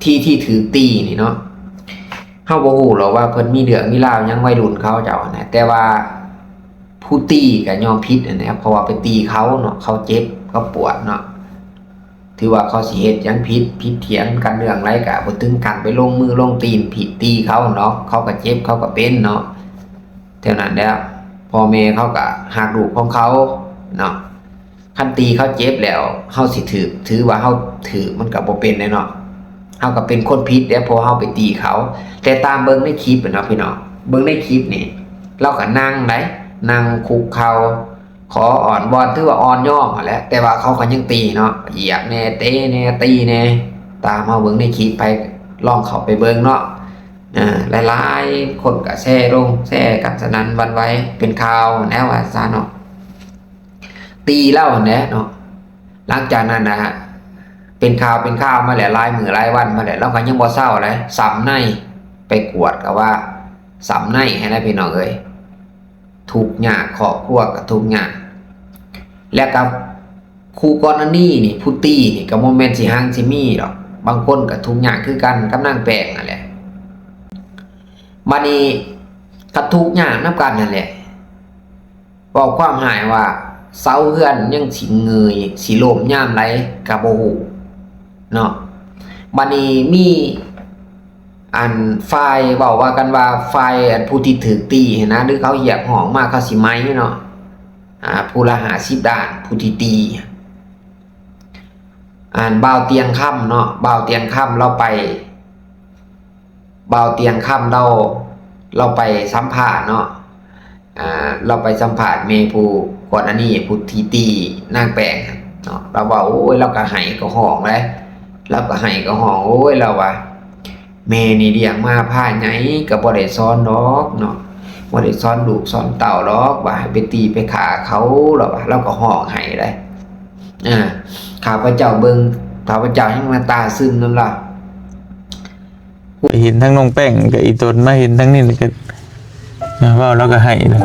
ທີ່ ທີ່ຖືກຕີນີ້ເນາະ ເຮົາບໍ່ຮູ້ຫຼອກວ່າເພິ່ນມີເລື່ອງມີລາວຫຍັງໄວລຸ້ນເຂົາເຈົ້າຫັ້ນນະ ແຕ່ວ່າຜູ້ຕີກໍຍອມຜິດຫັ້ນແຫຼະ ເພາະວ່າໄປຕີເຂົາເນາະ ເຂົາເຈັບເຂົາປວດເນາະ ຖືວ່າເຂົາຊິເຮັດຫຍັງຜິດ ຜິດຖຽງກັນເລື່ອງໃດກໍບໍ່ເຖິງຂັ້ນໄປລົງມືລົງຕີນຜິດຕີເຂົາເນາະ ເຂົາກໍເຈັບເຂົາກໍເປັນເນາະ. ເທົ່ານັ້ນແຫຼະ ພໍ່ແມ່ເຂົາກໍຮັກລູກຂອງເຂົາເນາະ ຄັນຕີເຂົາເຈັບແລ້ວ ເຮົາຊິຖືກ ຖືວ່າເຮົາຖືກ ມັນກໍບໍ່ເປັນແຫຼະເນາະ ເຮົາກໍເປັນຄົນຜິດແຫຼະ ເພາະເຮົາໄປຕີເຂົາ. ແຕ່ຕາມເບິ່ງໃນຄລິບເນາະພີ່ນ້ອງ ເບິ່ງໃນຄລິບນີ້ ລາວກໍນັ່ງໄດ໋ ນັ່ງຄຸກເຂົ່າ ຂໍອ້ອນວອນ ຖືວ່າອ່ອນຍອມຫັ້ນແຫຼະ ແຕ່ວ່າເຂົາກໍຍັງຕີເນາະ ຢຽບແດ່ ເຕະແດ່ ຕີແດ່ ຕາມເຮົາເບິ່ງໃນຄລິບ ໃຜລອງເຂົ້າໄປເບິ່ງເນາະ. ເອີ ຫຼາຍໆຄົນກໍແຊລົງ ແຊກັນສະໜັ່ນຫວັ່ນໄຫວ ເປັນຂ່າວແນວວ່າຊະເນາະ ຕີລາວຫັ້ນແຫຼະເນາະ. ຫຼັງຈາກນັ້ນນະ ເປັນຂ່າວ ເປັນຂ່າວມາແຫຼະ ຫຼາຍມື້ຫຼາຍວັນມາແຫຼະ ລາວກໍຍັງບໍ່ເຊົາເລີຍ ຊ້ຳໃນ ໄປກວດກໍວ່າຊ້ຳໃນຫັ້ນແຫຼະ ພີ່ນ້ອງເອີຍ. ທຸກຍາກ ຄອບຄົວກໍທຸກຍາກ ແລ້ວກໍຄູ່ກໍລະນີນີ້ ຜູ້ຕີນີ້ກໍບໍ່ແມ່ນຊິຮັ່ງຊິມີດອກ ບາງຄົນກໍທຸກຍາກຄືກັນກັບນາງແປ້ງນັ້ນແຫຼະ. ບາດນີ້ກໍທຸກຍາກນຳກັນນັ້ນແຫຼະ ເວົ້າຄວາມຮ້າຍວ່າເສົາເຮືອນຍັງຊິເງີຍ ຊິລົ້ມຍາມໃດກໍບໍ່ຮູ້ເນາະ. ບາດນີ້ມີ ອັນ ຝ່າຍ ເວົ້າວ່າກັນວ່າ ຝ່າຍ ອັນ ຜູ້ທີ່ຖືກຕີຫັ້ນນະ ຫຼືເຂົາຮຽກຮ້ອງມາ ເຂົາຊິໄໝເນາະ ອາ ຜູ້ລະຫ້າສິບລ້ານ ຜູ້ທີ່ຕີ ອັນ ບ່າວຕຽງຄຳເນາະ ບ່າວຕຽງຄຳລາວໄປ ບ່າວຕຽງຄຳລາວ ລາວໄປສຳພາດເນາະ ອ່າ ລາວໄປສຳພາດແມ່ຜູ້ກ່ອນໜ້ານີ້ ຜູ້ທີ່ຕີນາງແປ້ງຫັ້ນເນາະ ລາວເວົ້າ ໂອ້ຍ ລາວກໍໄຫ້ກໍຮ້ອງເດ້ ລາວກໍໄຫ້ກໍຮ້ອງ ໂອ້ຍ ລາວວ່າ ແມ່ນີ້ລ້ຽງມາພາໃຫຍ່ກໍບໍ່ໄດ້ສອນດອກເນາະ ບໍ່ໄດ້ສອນລູກສອນເຕົ້າດອກ ວ່າໃຫ້ໄປຕີໄປຂ້າເຂົາ ລາວວ່າ ລາວກໍຮ້ອງໄຫ້ເດ້ ອ່າ ຂ້າພະເຈົ້າເບິ່ງ ຂ້າພະເຈົ້າຍັງນ້ຳຕາຊຶມນຳລາວ. ໄປເຫັນທັງນ້ອງແປ້ງກັບອີ່ຕົນ ມາເຫັນທັງນີ້ກໍ ເວົ້າແລ້ວກໍໄຫ້ແລ້ວ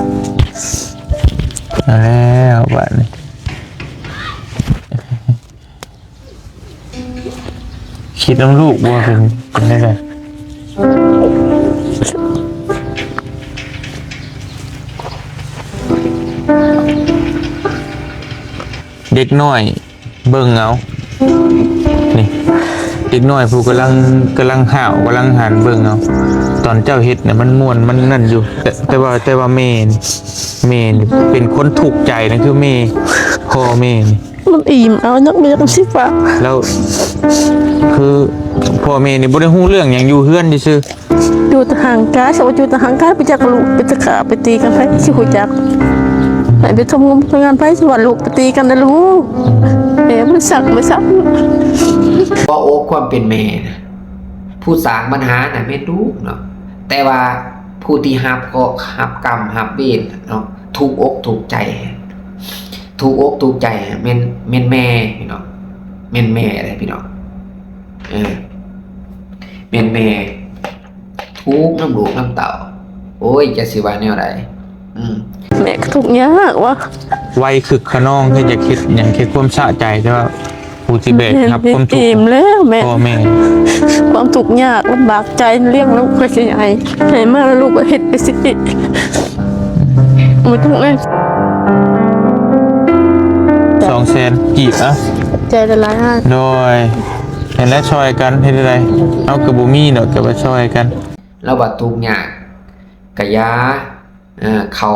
ເອົາແລ້ວບາດນີ້ ຄິດນຳລູກບໍ່ ເປັນ ເປັນຈັ່ງໃດ? ເດັກນ້ອຍເບິ່ງເອົາ ນີ້ ເດັກນ້ອຍຜູ້ກຳລັງ ກຳລັງຫ້າວ ກຳລັງຫັ້ນ ເບິ່ງເອົາ ຕອນເຈົ້າເຮັດນະ ມັນມ່ວນ ມັນນັ້ນຢູ່ ແຕ່ ແຕ່ວ່າ ແຕ່ວ່າແມ່ ແມ່ນີ້ເປັນຄົນທຸກໃຈນະ ຄືແມ່ ພໍ່ແມ່ນີ້ ມັນອີ່ມເອົາ ຍັງບໍ່ຢາກຊິປາກ ແລ້ວ ຄື ພໍ່ແມ່ນີ້ບໍ່ໄດ້ຮູ້ເລື່ອງຫຍັງ ຢູ່ເຮືອນຊື່ໆ ຢູ່ແຕ່ຫ່າງໄກ ສະວ່າຢູ່ແຕ່ຫ່າງໄກ ໄປຈັກລູກ ໄປຕະຂ້າ ໄປຕີກັນ ໃຜຊິຮູ້ຈັກ ໃຫ້ໄປທຳງານ ທຳງານ ໃຜຊິວ່າລູກໄປຕີກັນນະລູກ ແມ່ບໍ່ໄດ້ສັ່ງ ບໍ່ສັ່ງ. ຫົວອົກຄວາມເປັນແມ່ນະ ຜູ້ສ້າງບັນຫານະແມ່ນລູກເນາະ ແຕ່ວ່າຜູ້ທີ່ຮັບເຄາະ ຮັບກຳ ຮັບເວນເນາະ ທຸກອົກທຸກໃຈ ທຸກອົກທຸກໃຈ ແມ່ນ ແມ່ນແມ່ພີ່ນ້ອງ ແມ່ນແມ່ເດ້ພີ່ນ້ອງ ເອີ ແມ່ນແມ່ ທຸກນຳລູກນຳເຕົ້າ ໂອ້ຍ ຈັກຊິວ່າແນວໃດ ອືມ ແມ່ກໍທຸກຍາກວະ ໄວຄຶກຂະນອງ ເຮັດຢາກເຮັດຫຍັງ ເຮັດຄວາມສະໃຈ ແຕ່ວ່າຜູ້ທີ່ແບກຮັບຄວາມທຸກ ອີ່ມແລ້ວແມ່ ພໍ່ແມ່ ຄວາມທຸກຍາກລຳບາກໃຈ ລ້ຽງລູກໄປຊິໃຫຍ່ ໃຫຍ່ມາແລ້ວລູກກໍເຮັດໄປຊິ ບໍ່ຕ້ອງເລີຍ ສອງແສນກີບ ອະ ໃຈຫຼາຍໆ ອ້າຍ ໂດຍ ເຮັດແລ້ວຊ່ອຍກັນ ເຮັດໃດ ເຮົາກໍບໍ່ມີດອກ ກໍວ່າຊ່ອຍກັນ ລາວວ່າທຸກຍາກກະຢ່າ ເອີ ເຂົາ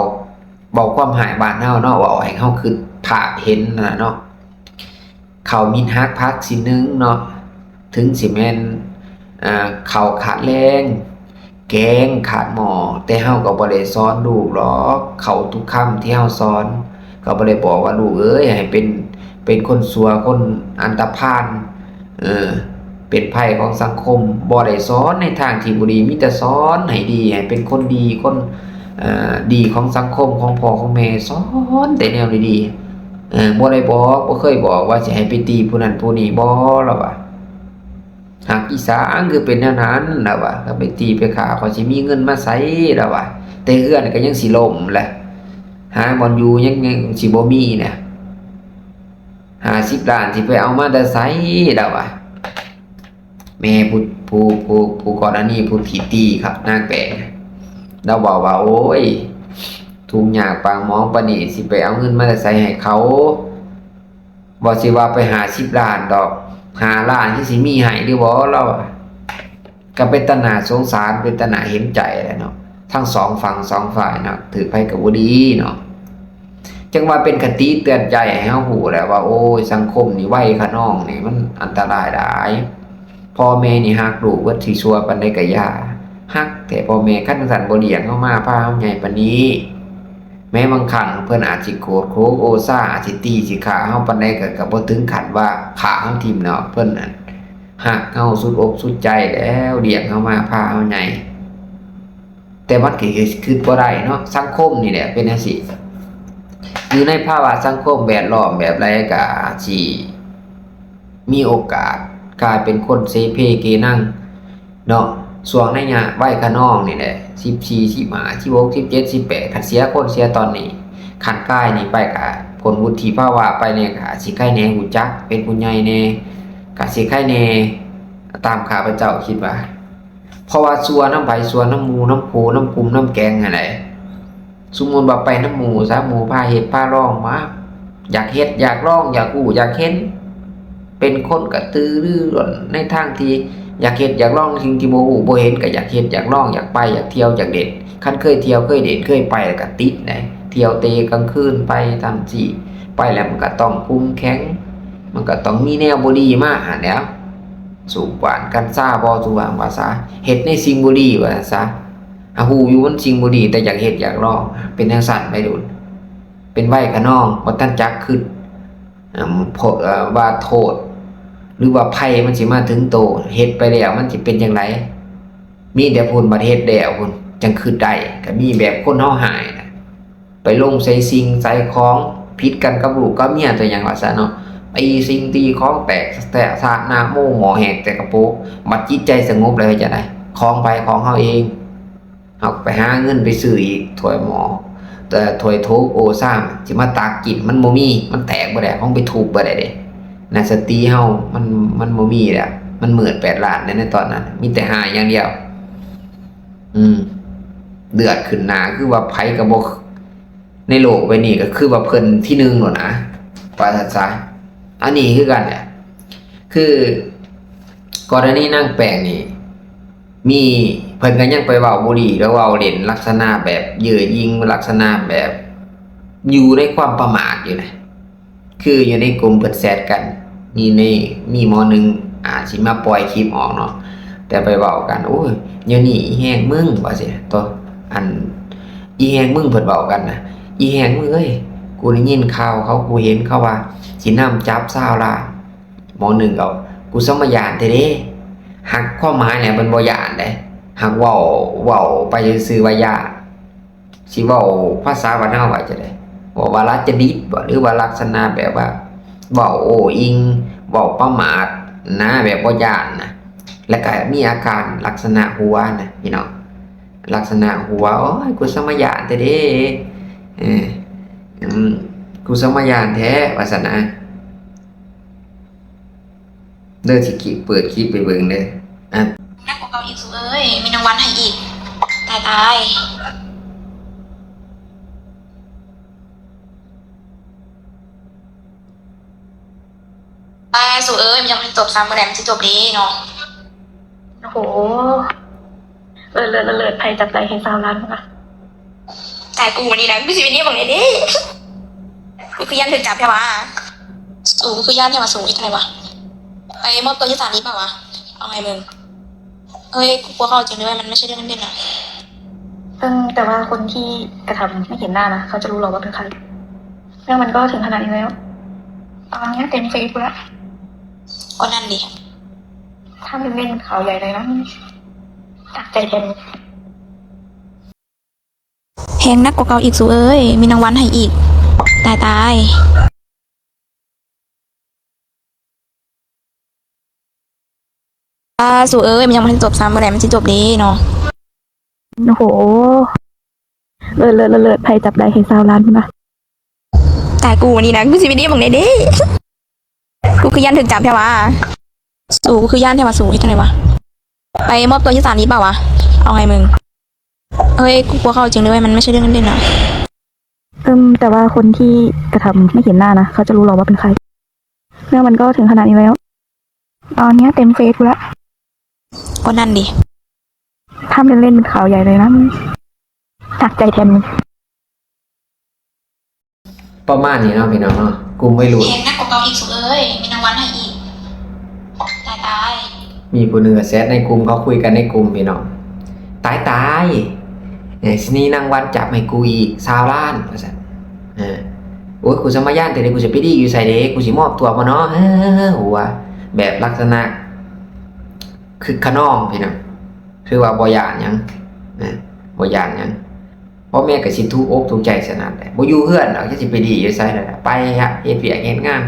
ເວົ້າຄວາມຮ້າຍບ້ານເຮົາເນາະ ເວົ້າໃຫ້ເຮົາຄຶດພາບເຫັນຫັ້ນນະເນາະ ເຂົ້າມິດຫັກຜັກຊິໜຶ່ງເນາະ ເຖິງຊິແມ່ນ ເອີ ເຂົ້າຂາດແລງ ແກງຂາດໝໍ້ ແຕ່ເຮົາກໍບໍ່ໄດ້ສອນລູກດອກ ເຂົ້າທຸກຄຳທີ່ເຮົາສອນ ກໍບໍ່ໄດ້ບອກວ່າ ລູກເອີຍ ໃຫ້ເປັນ ເປັນຄົນຊົ່ວ ຄົນອັນຕະພານ ເອີ ເປັນໄພຂອງສັງຄົມ ບໍ່ໄດ້ສອນໃນທາງທີ່ບໍ່ດີ ມີແຕ່ສອນໃຫ້ດີ ໃຫ້ເປັນຄົນດີ ຄົນ ເອີ ດີຂອງສັງຄົມ ຂອງພໍ່ຂອງແມ່ ສອນແຕ່ແນວດີໆ ເອີ ບໍ່ໄດ້ບອກ ບໍ່ເຄີຍບອກວ່າຊິໃຫ້ໄປຕີຜູ້ນັ້ນຜູ້ນີ້ ບໍ່ ລາວວ່າ ຫາກອີສາງຄືເປັນແນວນັ້ນ ລາວວ່າ ຄັນໄປຕີໄປຂ້າ ຂ້ອຍຊິມີເງິນມາໃສ ລາວວ່າ ແຕ່ເຮືອນກໍຍັງຊິລົ້ມແຫຼະ ຫາບ່ອນຢູ່ຍັງ ຍັງຊິບໍ່ມີນະ ຫ້າສິບລ້ານຊິໄປເອົາມາແຕ່ໃສ ລາວວ່າ ແມ່ຜູ້ ຜູ້ ຜູ້ ຜູ້ກໍລະນີຜູ້ທີ່ຕີຄັບນາງແປງ ລາວເວົ້າວ່າ ໂອ້ຍ ທຸກຍາກປາງໝອງປານນີ້ ຊິໄປເອົາເງິນມາແຕ່ໃສໃຫ້ເຂົາ ບໍ່ຊິວ່າໄປຫ້າສິບລ້ານດອກ ຫ້າລ້ານຊິມີໃຫ້ຫຼືບໍ່ ລາວວ່າ ກໍເປັນຕາໜ້າສົງສານ ເປັນຕາໜ້າເຫັນໃຈແຫຼະເນາະ ທັງສອງຝັ່ງສອງຝ່າຍເນາະ ຖືກໃຜກໍບໍ່ດີເນາະ ຈັ່ງວ່າເປັນຄະຕິເຕືອນໃຈໃຫ້ເຮົາຮູ້ແຫຼະວ່າ ໂອ້ຍ ສັງຄົມນີ້ໄວຂະນອງນີ້ມັນອັນຕະລາຍຫຼາຍ ພໍ່ແມ່ນີ້ຮັກລູກເບິດຊິຊົ່ວປານໃດກໍຢ່າ ຮັກແທ້ພໍ່ແມ່ ຄັນຈັ່ງຊັ້ນບໍ່ລ້ຽງເຮົາມາ ພາເຮົາໃຫຍ່ປານນີ້ ແມ້ບາງຄັ້ງເພິ່ນອາດຊິໂກດໂຂງໂອຊາ ອາດຊິຕີຊິຂ້າເຮົາປານໃດ ກໍ ກໍບໍ່ເຖິງຂັ້ນວ່າຂ້າເຮົາຖິ້ມເນາະ ເພິ່ນຫັ້ນຮັກເຮົາສຸດອົກສຸດໃຈແລ້ວ ລ້ຽງເຮົາມາ ພາເຮົາໃຫຍ່ ແຕ່ມັນກໍຄິດບໍ່ໄດ້ເນາະ ສັງຄົມນີ້ແຫຼະເປັນຈັ່ງຊີ້ ຢູ່ໃນພາວະສັງຄົມແວດລ້ອມແບບໃດກໍອາດຊິ ມີໂອກາດກາຍເປັນຄົນເສເພເກນັງເນາະ ຊ່ວງໄລຍະໄວຂະນອງນີ້ແຫຼະ ສິບສີ່ ສິບຫ້າ ສິບຫົກ ສິບເຈັດ ສິບແປດ ຄັນເສຍຄົນເສຍຕອນນີ້ ຂັ້ນກາຍນີ້ໄປກະພົ້ນວຸດທິພາວະໄປແດ່ ກະຊິໄຄແດ່ ຮູ້ຈັກເປັນຜູ້ໃຫຍ່ແດ່ ກະຊິໄຄແດ່ ຕາມຂ້າພະເຈົ້າຄິດວ່າ ເພາະວ່າຊົ່ວນຳໃຜ? ຊົ່ວນຳໝູ່ ນຳຄູ່ ນຳກຸ່ມ ນຳແກ້ງຫັ້ນແຫຼະ. ສົມມຸດວ່າໄປນຳໝູ່ຊະ ໝູ່ພາເຮັດພາລອງມາ ຢາກເຮັດຢາກລອງ ຢາກຮູ້ຢາກເຫັນ ເປັນຄົນກະຕືລືລ້ນໃນທາງທີ່ຢາກເຮັດຢາກລອງ ສິ່ງທີ່ບໍ່ຮູ້ບໍ່ເຫັນກະຢາກເຮັດຢາກລອງ ຢາກໄປຢາກທ່ຽວຢາກເດັ່ນ. ຄັນເຄີຍທ່ຽວເຄີຍເດັ່ນເຄີຍໄປລະກະຕິດໃດ໋ ທ່ຽວແຕ່ກາງຄືນໄປຕາມຊີ້ ໄປແລ້ວມັນກະຕ້ອງຄຸມແຂງ ມັນກະຕ້ອງມີແນວບໍ່ດີມາຫັ້ນແຫຼ້ວ. ສູບຫວ່ານກັນຊາບໍ່ ສູບຫວ່ານວ່າຊາ ເຮັດໃນສິ່ງບໍ່ດີວ່າຊັ້ນຊະ. ຫາຮູ້ຢູ່ມັນສິ່ງບໍ່ດີ ແຕ່ຢາກເຮັດຢາກລອງ ເປັນຈັ່ງຊັ້ນໄວລຸ້ນ ເປັນໄວຂະນອງ ບໍ່ທັນຈັກຄິດ ເອີ່ມ ເພາະ ເອີ່ ວ່າໂທດ ຫຼືວ່າໄພມັນຊິມາເຖິງໂຕ ເຮັດໄປແລ້ວມັນຊິເປັນຈັ່ງໃດ? ມີແຕ່ພຸ້ນ ບັດເຮັດແລ້ວພຸ້ນ ຈັ່ງຄິດໄດ້ ກະມີແບບຄົນເຮົາຮ້າຍນະ ໄປລົງໃສ່ສິ່ງໃສ່ຂອງ ຜິດກັນກັບລູກກັບເມຍຕົວະຫຍັງວ່າຊັ້ນເນາະ ຕີສິ່ງຕີຂອງແຕກແຕກສາດໜ້າໂມໝໍ້ແຫກແຕກກະໂປະ ບັດຈິດໃຈສະຫງົບແລ້ວເຮັດຈັ່ງໃດ? ຂອງໃຜ? ຂອງເຮົາເອງ ເຮົາກະໄປຫາເງິນໄປຊື້ອີກຖ້ວຍໝໍ້ ເອີ່ ຖ້ວຍໂຖກໂອຊາມ ຊິມາຕັກກິນ ມັນບໍ່ມີ ມັນແຕກເບິດແລ້ວ ເຮົາໄປທຸບເບິດແລ້ວເດ້. ນະ ສະຕິເຮົາມັນ ມັນບໍ່ມີແລ້ວ ມັນມືດແປດລ້ານໃນຕອນນັ້ນ ມີແຕ່ຮ້າຍຢ່າງດຽວ. ອືມ ເລືອດຂຶ້ນໜ້າ ຄືວ່າໃຜກໍບໍ່ ໃນໂລກໃບນີ້ກໍຄືວ່າເພິ່ນທີໜຶ່ງໂລດນະ ວ່າຊັ້ນຊະ. ອັນນີ້ຄືກັນແຫຼະ ຄືກໍລະນີນາງແປ້ງນີ້ ມີ ເພິ່ນກໍຍັງໄປເວົ້າບູລີ ແລ້ວເວົ້າຫຼິ້ນລັກສະນະແບບເຍີ້ຍຍິງ ລັກສະນະແບບຢູ່ໃນຄວາມປະໝາດຢູ່ນະ. ຄືຢູ່ໃນກຸ່ມເພິ່ນແຊັດກັນ ມີໃນ ມີໝໍໜຶ່ງອາດຊິມາປ່ອຍຄລິບອອກເນາະ ແຕ່ໄປເວົ້າກັນ ໂອ້ຍ ດຽວນີ້ອີແຮງມຶງ ວ່າຊີ້ ໂຕ ອັນ ອີແຮງມຶງ ເພິ່ນເວົ້າກັນນະ ອີແຮງມຶງເອີຍ ກູໄດ້ຍິນຂ່າວເຂົາ ກູເຫັນເຂົາວ່າຊິນຳຈັບຊາວລາວ ໝໍໜຶ່ງກໍ ກູສະມາຢ້ານແທ້ເດ້ ຫາກຄວາມໝາຍແລ້ວເພິ່ນບໍ່ຢ້ານເດ້ ຫາກເວົ້າ ເວົ້າໄປຊື່ໆວ່າຢ້ານ. ຊິເວົ້າພາສາບ້ານເຮົາວ່າຈັ່ງໃດ? ເວົ້າວ່າລາຈະດິດບໍ ຫຼືວ່າລັກສະນະແບບວ່າເວົ້າໂອ້ອີ່ງ ເວົ້າປະໝາດນະ ແບບບໍ່ຢ້ານນະ ແລ້ວກະມີອາການລັກສະນະຫົວນະພີ່ນ້ອງ ລັກສະນະຫົວ ໂອ້ຍ ກູສະມາຢ້ານແທ້ເດ້ ເອີ ອືມ ກູສະມາຢ້ານແທ້ ວ່າຊັ້ນນະ. ເດີ ຊິເປີດຄລິບໃຫ້ເບິ່ງເດີ ອັນ ໜັກກວ່າເກົ່າອີກສູເອີຍ ມີນາງວັນໃຫ້ອີກ ຕາຍຕາຍ ຕາຍ ສູເອີຍ ມັນຍັງບໍ່ທັນຈົບຊ້ຳ ມື້ໃດມັນຊິຈົບເດເນາະ ໂອ້ໂຫ ເລີດ ເລີດ ເລີດ ເລີດ ໃຜຈັບໄດ້ໃຫ້ຊາວລ້ານພຸ້ນນະ. ຕາຍກູ ມື້ນີ້ນະ ກູຊິໄປໜີບາງໃດເດ້ ກູຄືຢ້ານຖືກຈັບແທ້ຫວາ ສູຄືຢ້ານແທ້ຫວາ ສູເຮັດຈັ່ງໃດຫວາ ໄປມອບຕົວຢູ່ສານດີກວ່າຫວາ ເອົາໃຫ້ເບິ່ງ ເຮີ້ຍ ກູກົວເຂົາຈິງເລີຍ ມັນບໍ່ໃຊ່ເລື່ອງຫຼິ້ນໆນະ ເອີ ແຕ່ວ່າຄົນທີ່ກະທຳໄມ່ເຫັນໜ້ານະ ເຂົາຈະຮູ້ຫຼໍວ່າເປັນໃຄ ເລື່ອງມັນກໍເຖິງຂະໜາດນີ້ແລ້ວ ຕອນນີ້ເຕັມເຟສພຸ້ນລະ ກໍນັ້ນເດ ທຳເປັນເຫຼັ້ນເປັນຂ່າວໃຫຍ່ເລີຍນະ ໜັກໃຈແທນ. ແຮງໜັກກວ່າເກົ່າອີກສູເອີຍ ມີນາງວັນໃຫ້ອີກ ຕາຍຕາຍ ອາ ສູເອີຍ ມັນຍັງບໍ່ທັນຈົບຊ້ຳ ມື້ໃດມັນຊິຈົບເດເນາະ ໂອ້ໂຫ ເລີດ ເລີດ ເລີດ ເລີດ ໃຜຈັບໄດ້ໃຫ້ຊາວລ້ານພຸ້ນນະ. ຕາຍກູ ມື້ນີ້ນະ ກູຊິໄປໜີບາງໃດເດ້ ກູຄືຢ້ານຖືກຈັບແທ້ຫວາ ສູຄືຢ້ານແທ້ຫວາ ສູເຮັດຈັ່ງໃດຫວາ ໄປມອບຕົວຢູ່ສານດີກວ່າຫວາ ເອົາໃຫ້ເບິ່ງ ເຮີ້ຍ ກູກົວເຂົາຈິງເລີຍ ມັນບໍ່ໃຊ່ເລື່ອງຫຼິ້ນໆນະ ເອີ ແຕ່ວ່າຄົນທີ່ກະທຳໄມ່ເຫັນໜ້ານະ ເຂົາຈະຮູ້ຫຼໍວ່າເປັນໃຄ ເລື່ອງມັນກໍເຖິງຂະໜາດນີ້ແລ້ວ ຕອນນີ້ເຕັມເຟສພຸ້ນລະ ກໍນັ້ນເດ ທຳເຫຼັ້ນເປັນຂ່າວໃຫຍ່ເລີຍນະ ໜັກໃຈແທນ. ປະມານນີ້ເນາະພີ່ນ້ອງເນາະ ກຸ່ມໄວລຸ້ນ ແຮງໜັກກວ່າເກົ່າອີກສູເອີຍ ມີນາງວັນໃຫ້ອີກ ຕາຍຕາຍ ມີຜູ້ໜຶ່ງກໍແຊັດໃນກຸ່ມ ເຂົາຄຸຍກັນໃນກຸ່ມພີ່ນ້ອງ ຕາຍຕາຍ ເອີ ຊິມີນາງວັນຈັບໃຫ້ກູອີກຊາວລ້ານ ວ່າຊັ້ນ ເອີ ໂອ້ຍ ກູສະມາຢ້ານແທ້ເດ້ ກູຊິໄປດີກຢູ່ໃສເດ້ ກູຊິມອບຕົວບໍ່ເນາະ ເຮີ ຫົວ ແບບລັກສະນະ ຄຶກຂະນອງພີ່ນ້ອງ ຄືວ່າບໍ່ຢ້ານຫຍັງ ນະ ບໍ່ຢ້ານຫຍັງ ພໍ່ແມ່ກໍຊິຖືກອົກຖືກໃຈສະນັ້ນແຫຼະ ບໍ່ຢູ່ເຮືອນດອກ ຈັກຊິໄປດີຢູ່ໃສແລ້ວ ໄປເຮັດວຽກເຮັດງານ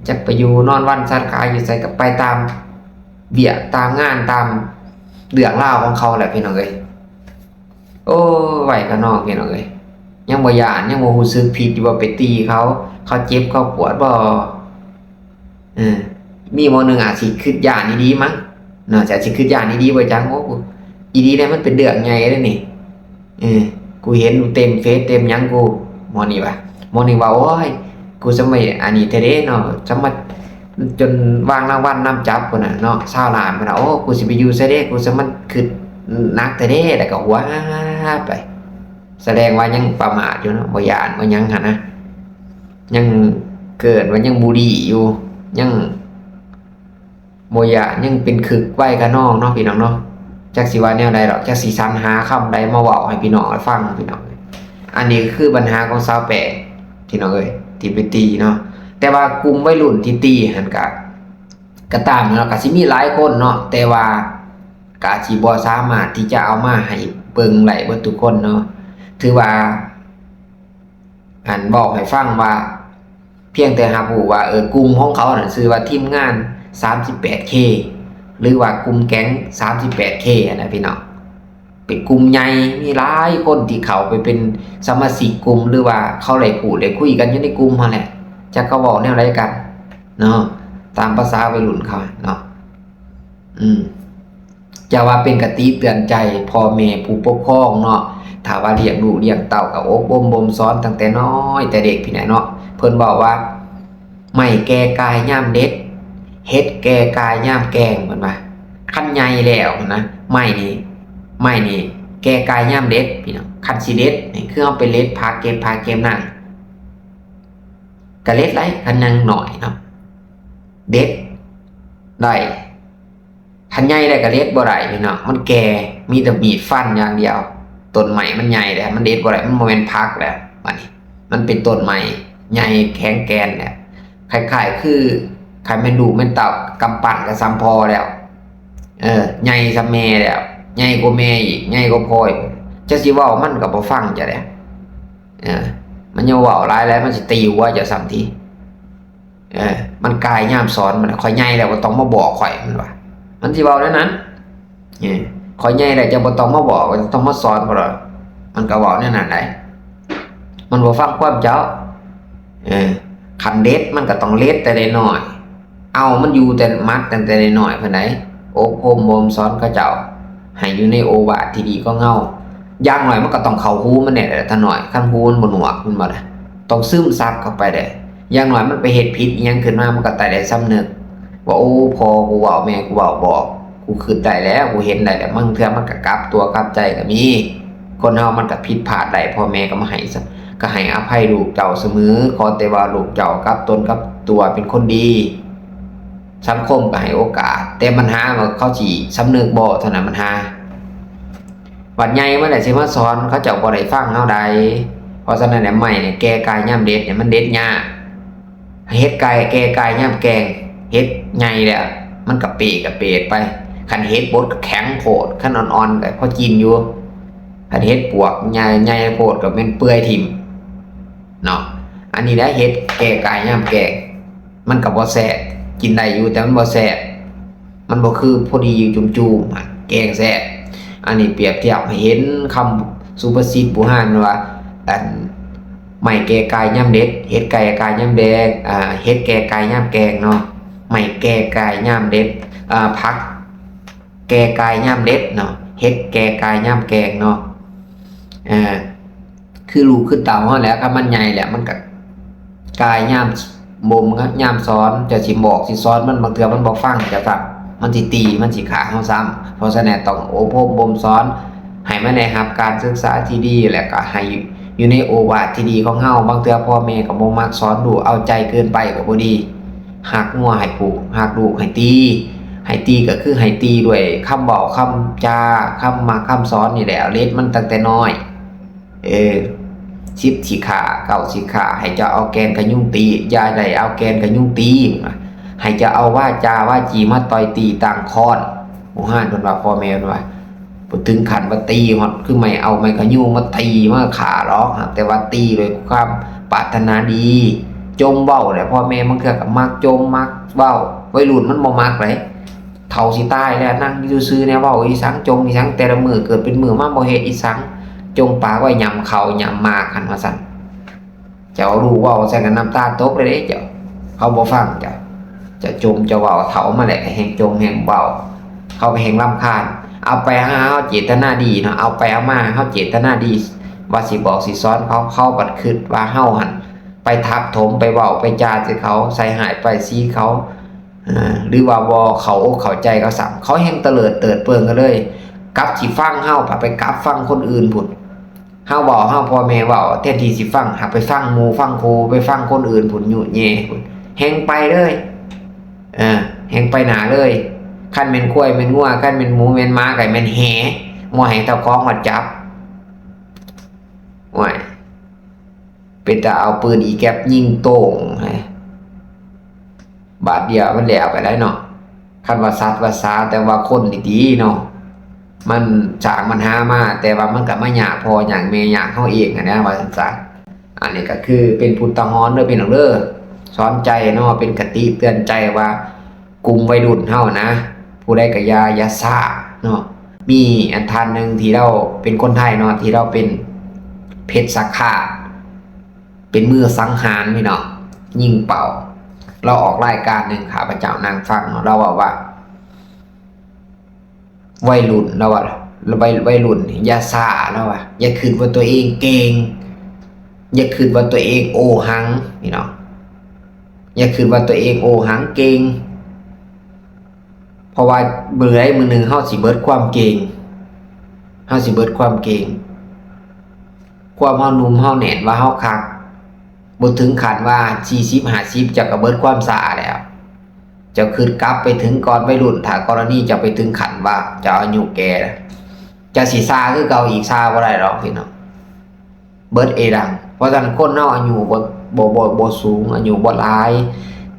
ຈັກໄປຢູ່ນອນວັນສັດຂາຍຢູ່ໃສ ກໍໄປຕາມວຽກຕາມງານ ຕາມເລື່ອງລາວຂອງເຂົາແຫຼະພີ່ນ້ອງເອີຍ. ໂອ້ ໄວຂະນອງພີ່ນ້ອງເອີຍ ຍັງບໍ່ຢ້ານ ຍັງບໍ່ຮູ້ສຶກຜິດຢູ່ບໍ່ ໄປຕີເຂົາ ເຂົາເຈັບເຂົາປວດບໍ່? ເອີ ມີໝໍໜຶ່ງອາດຊິຄິດຢ້ານອີ່ຫຼີມັ້ງເນາະ ອາດຊິຄິດຢ້ານອີ່ຫຼີບໍ່ຈັກ ໂອ້ ອີ່ຫຼີແລ້ວ ມັນເປັນເລື່ອງໃຫຍ່ເດ້ນີ້ ເອີ ກູເຫັນເຕັມເຟສເຕັມຫຍັງ ກູ ໝໍນີ້ວ່າ ໝໍນີ້ວ່າ ໂອ້ຍ ກູສະມາອັນນີ້ແທ້ເດ້ເນາະ ສະມາ ຈົນວາງລາງວັນນຳຈັບພຸ້ນນະເນາະ ຊາວລ້ານພຸ້ນນະ ໂອ້ ກູຊິໄປຢູ່ໃສເດ້ ກູສະມາຄຶດໜັກແທ້ເດ້ ແລ້ວກໍຫົວຫາບໄປ ສະແດງວ່າຍັງປະໝາດຢູ່ເນາະ ບໍ່ຢ້ານບໍ່ຫຍັງຫັ້ນນະ ຍັງເກີດວ່າຍັງບູລີຢູ່ ຍັງບໍ່ຢ້ານ ຍັງເປັນຄຶກໄວຂະນອງເນາະ ພີ່ນ້ອງເນາະ. ຈັກຊິວ່າແນວໃດດອກ ຈັກຊິສັນຫາຄຳໃດມາເວົ້າໃຫ້ພີ່ນ້ອງໄດ້ຟັງ ພີ່ນ້ອງ. ອັນນີ້ຄືບັນຫາຂອງສາວແປ້ງ ພີ່ນ້ອງເອີຍ ທີ່ໄປຕີເນາະ ແຕ່ວ່າກຸ່ມໄວລຸ້ນທີ່ຕີຫັ້ນກະ ກະຕາມເນາະ ກະຊິມີຫຼາຍຄົນເນາະ ແຕ່ວ່າກະອາດຊິບໍ່ສາມາດທີ່ຈະເອົາມາໃຫ້ເບິ່ງໄດ້ເບິດທຸກຄົນເນາະ ຖືວ່າ ອັນ ເວົ້າໃຫ້ຟັງວ່າ ພຽງແຕ່ຮັບຮູ້ວ່າ ເອີ ກຸ່ມຂອງເຂົານັ້ນຊື່ວ່າທີມງານສາມສິບແປດເຄ ຫຼືວ່າກຸ່ມແກັງສາມສິບແປດເຄຫັ້ນນະ ພີ່ນ້ອງ. ເປັນກຸ່ມໃຫຍ່ ມີຫຼາຍຄົນທີ່ເຂົ້າໄປເປັນສະມາຊິກກຸ່ມ ຫຼືວ່າເຂົາໄດ້ພູດໄດ້ຄຸຍກັນຢູ່ໃນກຸ່ມຫັ້ນແຫຼະ ຈັກເຂົາເວົ້າແນວໃດກັນເນາະ ຕາມພາສາໄວລຸ້ນເຂົາເນາະ ອືມ. ຈະວ່າເປັນຄະຕິເຕືອນໃຈພໍ່ແມ່ຜູ້ປົກຄອງເນາະ, ຖ້າວ່າລ້ຽງລູກລ້ຽງເຕົ້າກໍອົບຮົມບົ່ມສອນຕັ້ງແຕ່ນ້ອຍແຕ່ເດັກພີ້ນແຫຼະເນາະ. ເພິ່ນເວົ້າວ່າ ໄມ້ແກ່ກາຍຍາມເດັດ ເຫັດແກ່ກາຍຍາມແກ່ງ ເພິ່ນວ່າ. ຄັນໃຫຍ່ແລ້ວນະ ໄມ້ນີ້ ໄມ້ນີ້ແກ່ກາຍຍາມເດັດ ພີ່ນ້ອງ. ຄັນຊິເດັດນີ້ ຄືເຮົາໄປເດັດຜັກ ເກັບຜັກເກັບຫຍັງ ກະເດັດໄດ້ ຄັນຍັງນ້ອຍເນາະ ເດັດໄດ້. ຄັນໃຫຍ່ແລ້ວກະເດັດບໍ່ໄດ້ພີ່ນ້ອງ ມັນແກ່ ມີແຕ່ມີດຟັນຢ່າງດຽວ. ຕົ້ນໄມ້ມັນໃຫຍ່ແລ້ວ ມັນເດັດບໍ່ໄດ້ ມັນບໍ່ແມ່ນຜັກແລ້ວ. ບາດນີ້ມັນເປັນຕົ້ນໄມ້ໃຫຍ່ແຂງແກ່ນແລ້ວ ຄ້າຍໆຄື ຄັນແມ່ນລູກແມ່ນເຕົ້າ ກຳປັ້ນກໍສ່ຳພໍ່ແລ້ວ ເອີ ໃຫຍ່ສ່ຳແມ່ແລ້ວ ໃຫຍ່ກວ່າແມ່ອີກ ໃຫຍ່ກວ່າພໍ່ອີກ. ຈະຊິເວົ້າມັນກໍບໍ່ຟັງເຈົ້າເດ້ ເອີ ມັນຍັງເວົ້າຫຼາຍແລ້ວ ມັນຊິຕີຫົວເຈົ້າຊ້ຳຕິ. ເອີ ມັນກາຍຍາມສອນ ມັນ ຂ້ອຍໃຫຍ່ແລ້ວ ບໍ່ຕ້ອງມາບອກຂ້ອຍ ມັນວ່າ ມັນຊິເວົ້າແນວນັ້ນ. ເອີ ຂ້ອຍໃຫຍ່ແລ້ວ ເຈົ້າບໍ່ຕ້ອງມາບອກ ບໍ່ຕ້ອງມາສອນຂ້ອຍດອກ ມັນກໍເວົ້າແນວນັ້ນໄດ໋. ມັນບໍ່ຟັງຄວາມເຈົ້າ. ເອີ ຄັນເດັດ ມັນກໍຕ້ອງເດັດແຕ່ນ້ອຍໆ ເອົາມັນຢູ່ແຕ່ໝັກຕັ້ງແຕ່ນ້ອຍໆ ພຸ້ນໃດ໋ ອົບຮົມບົ່ມສອນເຂົາເຈົ້າ ໃຫ້ຢູ່ໃນໂອວາດທີ່ດີຂອງເຮົາ. ຢ່າງໜ້ອຍມັນກໍຕ້ອງເຂົ້າຫູມັນແດ່ແຫຼະ ຕານ້ອຍ ຄັນຫູມັນບໍ່ໜວກ ແມ່ນບໍ່ລະ? ຕ້ອງຊຶມຊັບເຂົ້າໄປແດ່. ຢ່າງໜ້ອຍມັນໄປເຮັດຜິດອີ່ຫຍັງຂຶ້ນມາ ມັນກໍຕ້ອງໄດ້ສຳນຶກວ່າ ໂອ້ ພໍ່ກູເວົ້າ ແມ່ກູເວົ້າບອກ ກູຄິດໄດ້ແລ້ວ ກູເຫັນໄດ້ແລ້ວ. ບາງເທື່ອມັນກໍກັບຕົວກັບໃຈກໍມີ. ຄົນເຮົາມັນກໍຜິດພາດໄດ້ ພໍ່ແມ່ກໍມາໃຫ້ ກໍໃຫ້ອະໄພລູກເຈົ້າສະເໝີ. ຂໍແຕ່ວ່າລູກເຈົ້າກັບຕົນກັບຕົວເປັນຄົນດີ ສັງຄົມກໍໃຫ້ໂອກາດ, ແຕ່ບັນຫາວ່າເຂົາຊິສຳນຶກບໍ່ເທົ່ານັ້ນບັນຫາ. ບັດໃຫຍ່ມາແລ້ວຊິມາສອນ ເຂົາເຈົ້າບໍ່ໄດ້ຟັງເຮົາໃດ໋. ເພາະສະນັ້ນແຫຼະ ໄມ້ແກ່ກາຍຍາມເດັດນີ້ມັນເດັດຍາກ. ເຫັດກາຍ ແກ່ກາຍຍາມແກ່ງ ເຫັດໃຫຍ່ແລ້ວ ມັນກະເປກະເປໄປ. ຄັນເຫັດບົດກະແຂງໂພດ, ຄັນອ່ອນໆກະພໍກິນຢູ່, ຄັນເຫັດປວກໃຫຍ່ ໃຫຍ່ໂພດກະແມ່ນເປື່ອຍຖິ້ມເນາະ. ອັນນີ້ແຫຼະເຫັດແກ່ກາຍຍາມແກ່ງ ມັນກະບໍ່ແຊບ, ກິນໄດ້ຢູ່ແຕ່ມັນບໍ່ແຊບ. ມັນບໍ່ຄືພໍດີຢູ່ຈຸ່ມໆ ແກງແຊບ. ອັນນີ້ປຽບທຽບໃຫ້ເຫັນຄຳສຸພາສິດບູຮານວ່າ ອັນ ໄມ້ແກ່ກາຍຍາມເດັດ ເຫັດແກ່ກາຍຍາມແດງ ອ່າ ເຫັດແກ່ກາຍຍາມແກງເນາະ. ໄມ້ແກ່ກາຍຍາມເດັດ ອ່າ ຜັກແກ່ກາຍຍາມເດັດເນາະ ເຫັດແກ່ກາຍຍາມແກງເນາະ. ອ່າ ຄືລູກຄືເຕົ້າເຮົາແຫຼະ ຄັນມັນໃຫຍ່ແລ້ວ ມັນກະກາຍຍາມບົ່ມຍາມສອນ. ເຈົ້າຊິບອກຊິສອນມັນ ບາງເທື່ອມັນບໍ່ຟັງເຈົ້າຊ້ຳ ມັນຊິຕີ ມັນຊິຂ້າເຮົາຊ້ຳ. ເພາະສະນັ້ນຕ້ອງອົບຮົມບົ່ມສອນ ໃຫ້ມັນໄດ້ຮັບການສຶກສາທີ່ດີ ແລ້ວກະໃຫ້ຢູ່ໃນໂອວາດທີ່ດີຂອງເຮົາ. ບາງເທື່ອພໍ່ແມ່ກໍບໍ່ມັກສອນລູກ ເອົາໃຈເກີນໄປກໍບໍ່ດີ. ຮັກງົວໃຫ້ຜູກ ຮັກລູກໃຫ້ຕີ. ໃຫ້ຕີກໍຄືໃຫ້ຕີດ້ວຍຄຳເວົ້າຄຳຈາ ຄຳມັກຄຳສອນນີ້ແຫຼະ ເລັດມັນຕັ້ງແຕ່ນ້ອຍ. ເອີ ສິບຂີ້ຂ້າ ເກົ້າຂີ້ຂ້າ ໃຫ້ເຈົ້າເອົາແກ່ນຂະຍຸງຕີ ຢ່າໄດ້ເອົາແກ່ນຂະຍຸງຕີ. ໃຫ້ເຈົ້າເອົາວາຈາວາຈີມາຕ່ອຍຕີຕ່າງຄ້ອນ. ໂບຮານເພິ່ນວ່າ ພໍ່ແມ່ເພິ່ນວ່າ ບໍ່ເຖິງຂັ້ນວ່າຕີຮອດ ຄືໄມ້ ເອົາໄມ້ຂະຍຸງມາຕີມາຂ້າດອກ ຫາກແຕ່ວ່າຕີດ້ວຍຄວາມປາດຖະໜາດີ. ຈົ່ມເວົ້າແຫຼະ ພໍ່ແມ່ບາງເທື່ອກໍມັກຈົ່ມມັກເວົ້າ. ໄວລຸ້ນມັນບໍ່ມັກເດ. ເຖົ້າຊິຕາຍແລ້ວ ນັ່ງຢູ່ຊື່ໆ ແນວເວົ້າອີ່ສັງ ຈົ່ມອີ່ສັງ ແຕ່ລະມື້ເກີດເປັນມື້ມາບໍ່ເຮັດອີ່ສັງ ຈົ່ມປາກໄວ້ຫຍ້ຳເຂົ້າຫຍ້ຳໝາກຫັ້ນວ່າຊັ້ນ. ເຈົ້າລູກເວົ້າໃສ່ກັນນ້ຳຕາຕົກເລີຍເດ້ເຈົ້າ. ເຂົາບໍ່ຟັງເຈົ້າ. ເຈົ້າຈົ່ມເຈົ້າເວົ້າ ເຖົ້າມາແລ້ວກໍແຮ່ງຈົ່ມແຮ່ງເວົ້າ ເຂົາກໍແຮ່ງລຳຄານ. ເອົາໄປເຮົາເຈດຕະນາດີເນາະ ເອົາໄປເອົາມາເຮົາເຈດຕະນາດີ ວ່າຊິບອກຊິສອນເຂົາ ເຂົາບັດຄິດວ່າເຮົາຫັ້ນໄປທັບຖົມ ໄປເວົ້າໄປຈາໃສ່ເຂົາ ໃສ່ຮ້າຍປ້າຍສີເຂົາ ເອີ ຫຼືວ່າບໍ່ເຂົ້າອົກເຂົ້າໃຈເຂົາຊ້ຳ ເຂົາແຮ່ງຕະເລີດເຕີດເປີງກັນເລີຍ. ກັບຊິຟັງເຮົາ ພັດໄປກັບຟັງຄົນອື່ນພຸ້ນ. ເຮົາເວົ້າ ເຮົາພໍ່ແມ່ເວົ້າ ແທນທີ່ຊິຟັງ ຫາກໄປຟັງໝູ່ຟັງຄູ່ ໄປຟັງຄົນອື່ນພຸ້ນ ຍຸແຍ່ພຸ້ນ ແຮ່ງໄປເລີຍ. ເອີ ແຮ່ງໄປໜ້າເລີຍ. ຄັນແມ່ນຄວາຍແມ່ນງົວ ຄັນແມ່ນໝູແມ່ນໝາ ກໍແມ່ນແຫ່ ບໍ່ໃຫ້ເຈົ້າຂອງມາຈັບ. ໂອ້ຍ ເປັນຕາເອົາປືນອີແກັບຍິງໂຕ່ງ ບາດດຽວມັນແລ້ວໄປໄດ້ເນາະ. ຄັນວ່າສັດວ່າສາ ແຕ່ວ່າຄົນນີ້ຕິເນາະ ມັນສ້າງບັນຫາມາ ແຕ່ວ່າມັນກໍມາຍາກພໍ່ຍາກແມ່ຍາກເຮົາເອງຫັ້ນນະ ວ່າຊັ້ນຊະ. ອັນນີ້ກໍຄືເປັນອຸທາຫອນເດີພີ່ນ້ອງເດີ ສອນໃຈເນາະ ເປັນຄະຕິເຕືອນໃຈວ່າ ກຸ່ມໄວລຸ້ນເຮົານະ ຜູ້ໃດກໍຢ່າ ຢ່າຊ້າເນາະ. ມີອັນທ່ານໜຶ່ງທີ່ລາວເປັນຄົນໄທເນາະ ທີ່ລາວເປັນເພັດສັກຂາດ ເປັນມືສັງຫານພີ່ນ້ອງ ຍິງເປົ້າ. ລາວອອກລາຍການໜຶ່ງ ຂ້າພະເຈົ້ານັ່ງຟັງເນາະ ລາວເວົ້າວ່າ ໄວລຸ້ນ ລາວວ່າ ໄວ ໄວລຸ້ນນີ້ຢ່າຊ້າ ລາວວ່າ ຢ່າຄິດວ່າຕົວເອງເກັ່ງ ຢ່າຄິດວ່າຕົວເອງໂອຫັງ ພີ່ນ້ອງ ຢ່າຄິດວ່າຕົວເອງໂອຫັງເກັ່ງ ເພາະວ່າມື້ໃດມື້ໜຶ່ງເຮົາຊິເບິດຄວາມເກັ່ງ ເຮົາຊິເບິດຄວາມເກັ່ງ ຄວາມເຮົາໜຸ່ມເຮົາແໜ້ນວ່າເຮົາຄັກ ບໍ່ເຖິງຂັ້ນວ່າສີ່ສິບຫ້າສິບ ເຈົ້າກໍເບິດຄວາມຊ້າແລ້ວ. ເຈົ້າຄິດກັບໄປເຖິງກ່ອນໄວລຸ້ນ ຖ້າກໍລະນີເຈົ້າໄປເຖິງຂັ້ນວ່າເຈົ້າອາຍຸແກ່ ເຈົ້າຊິຊ້າຄືເກົ່າອີກ ຊ້າບໍ່ໄດ້ດອກພີ່ນ້ອງ ເບິດເອດັງ. ເພາະສະນັ້ນຄົນເຮົາອາຍຸບໍ່ ບໍ່ ບໍ່ ບໍ່ສູງ ອາຍຸບໍ່ຫຼາຍ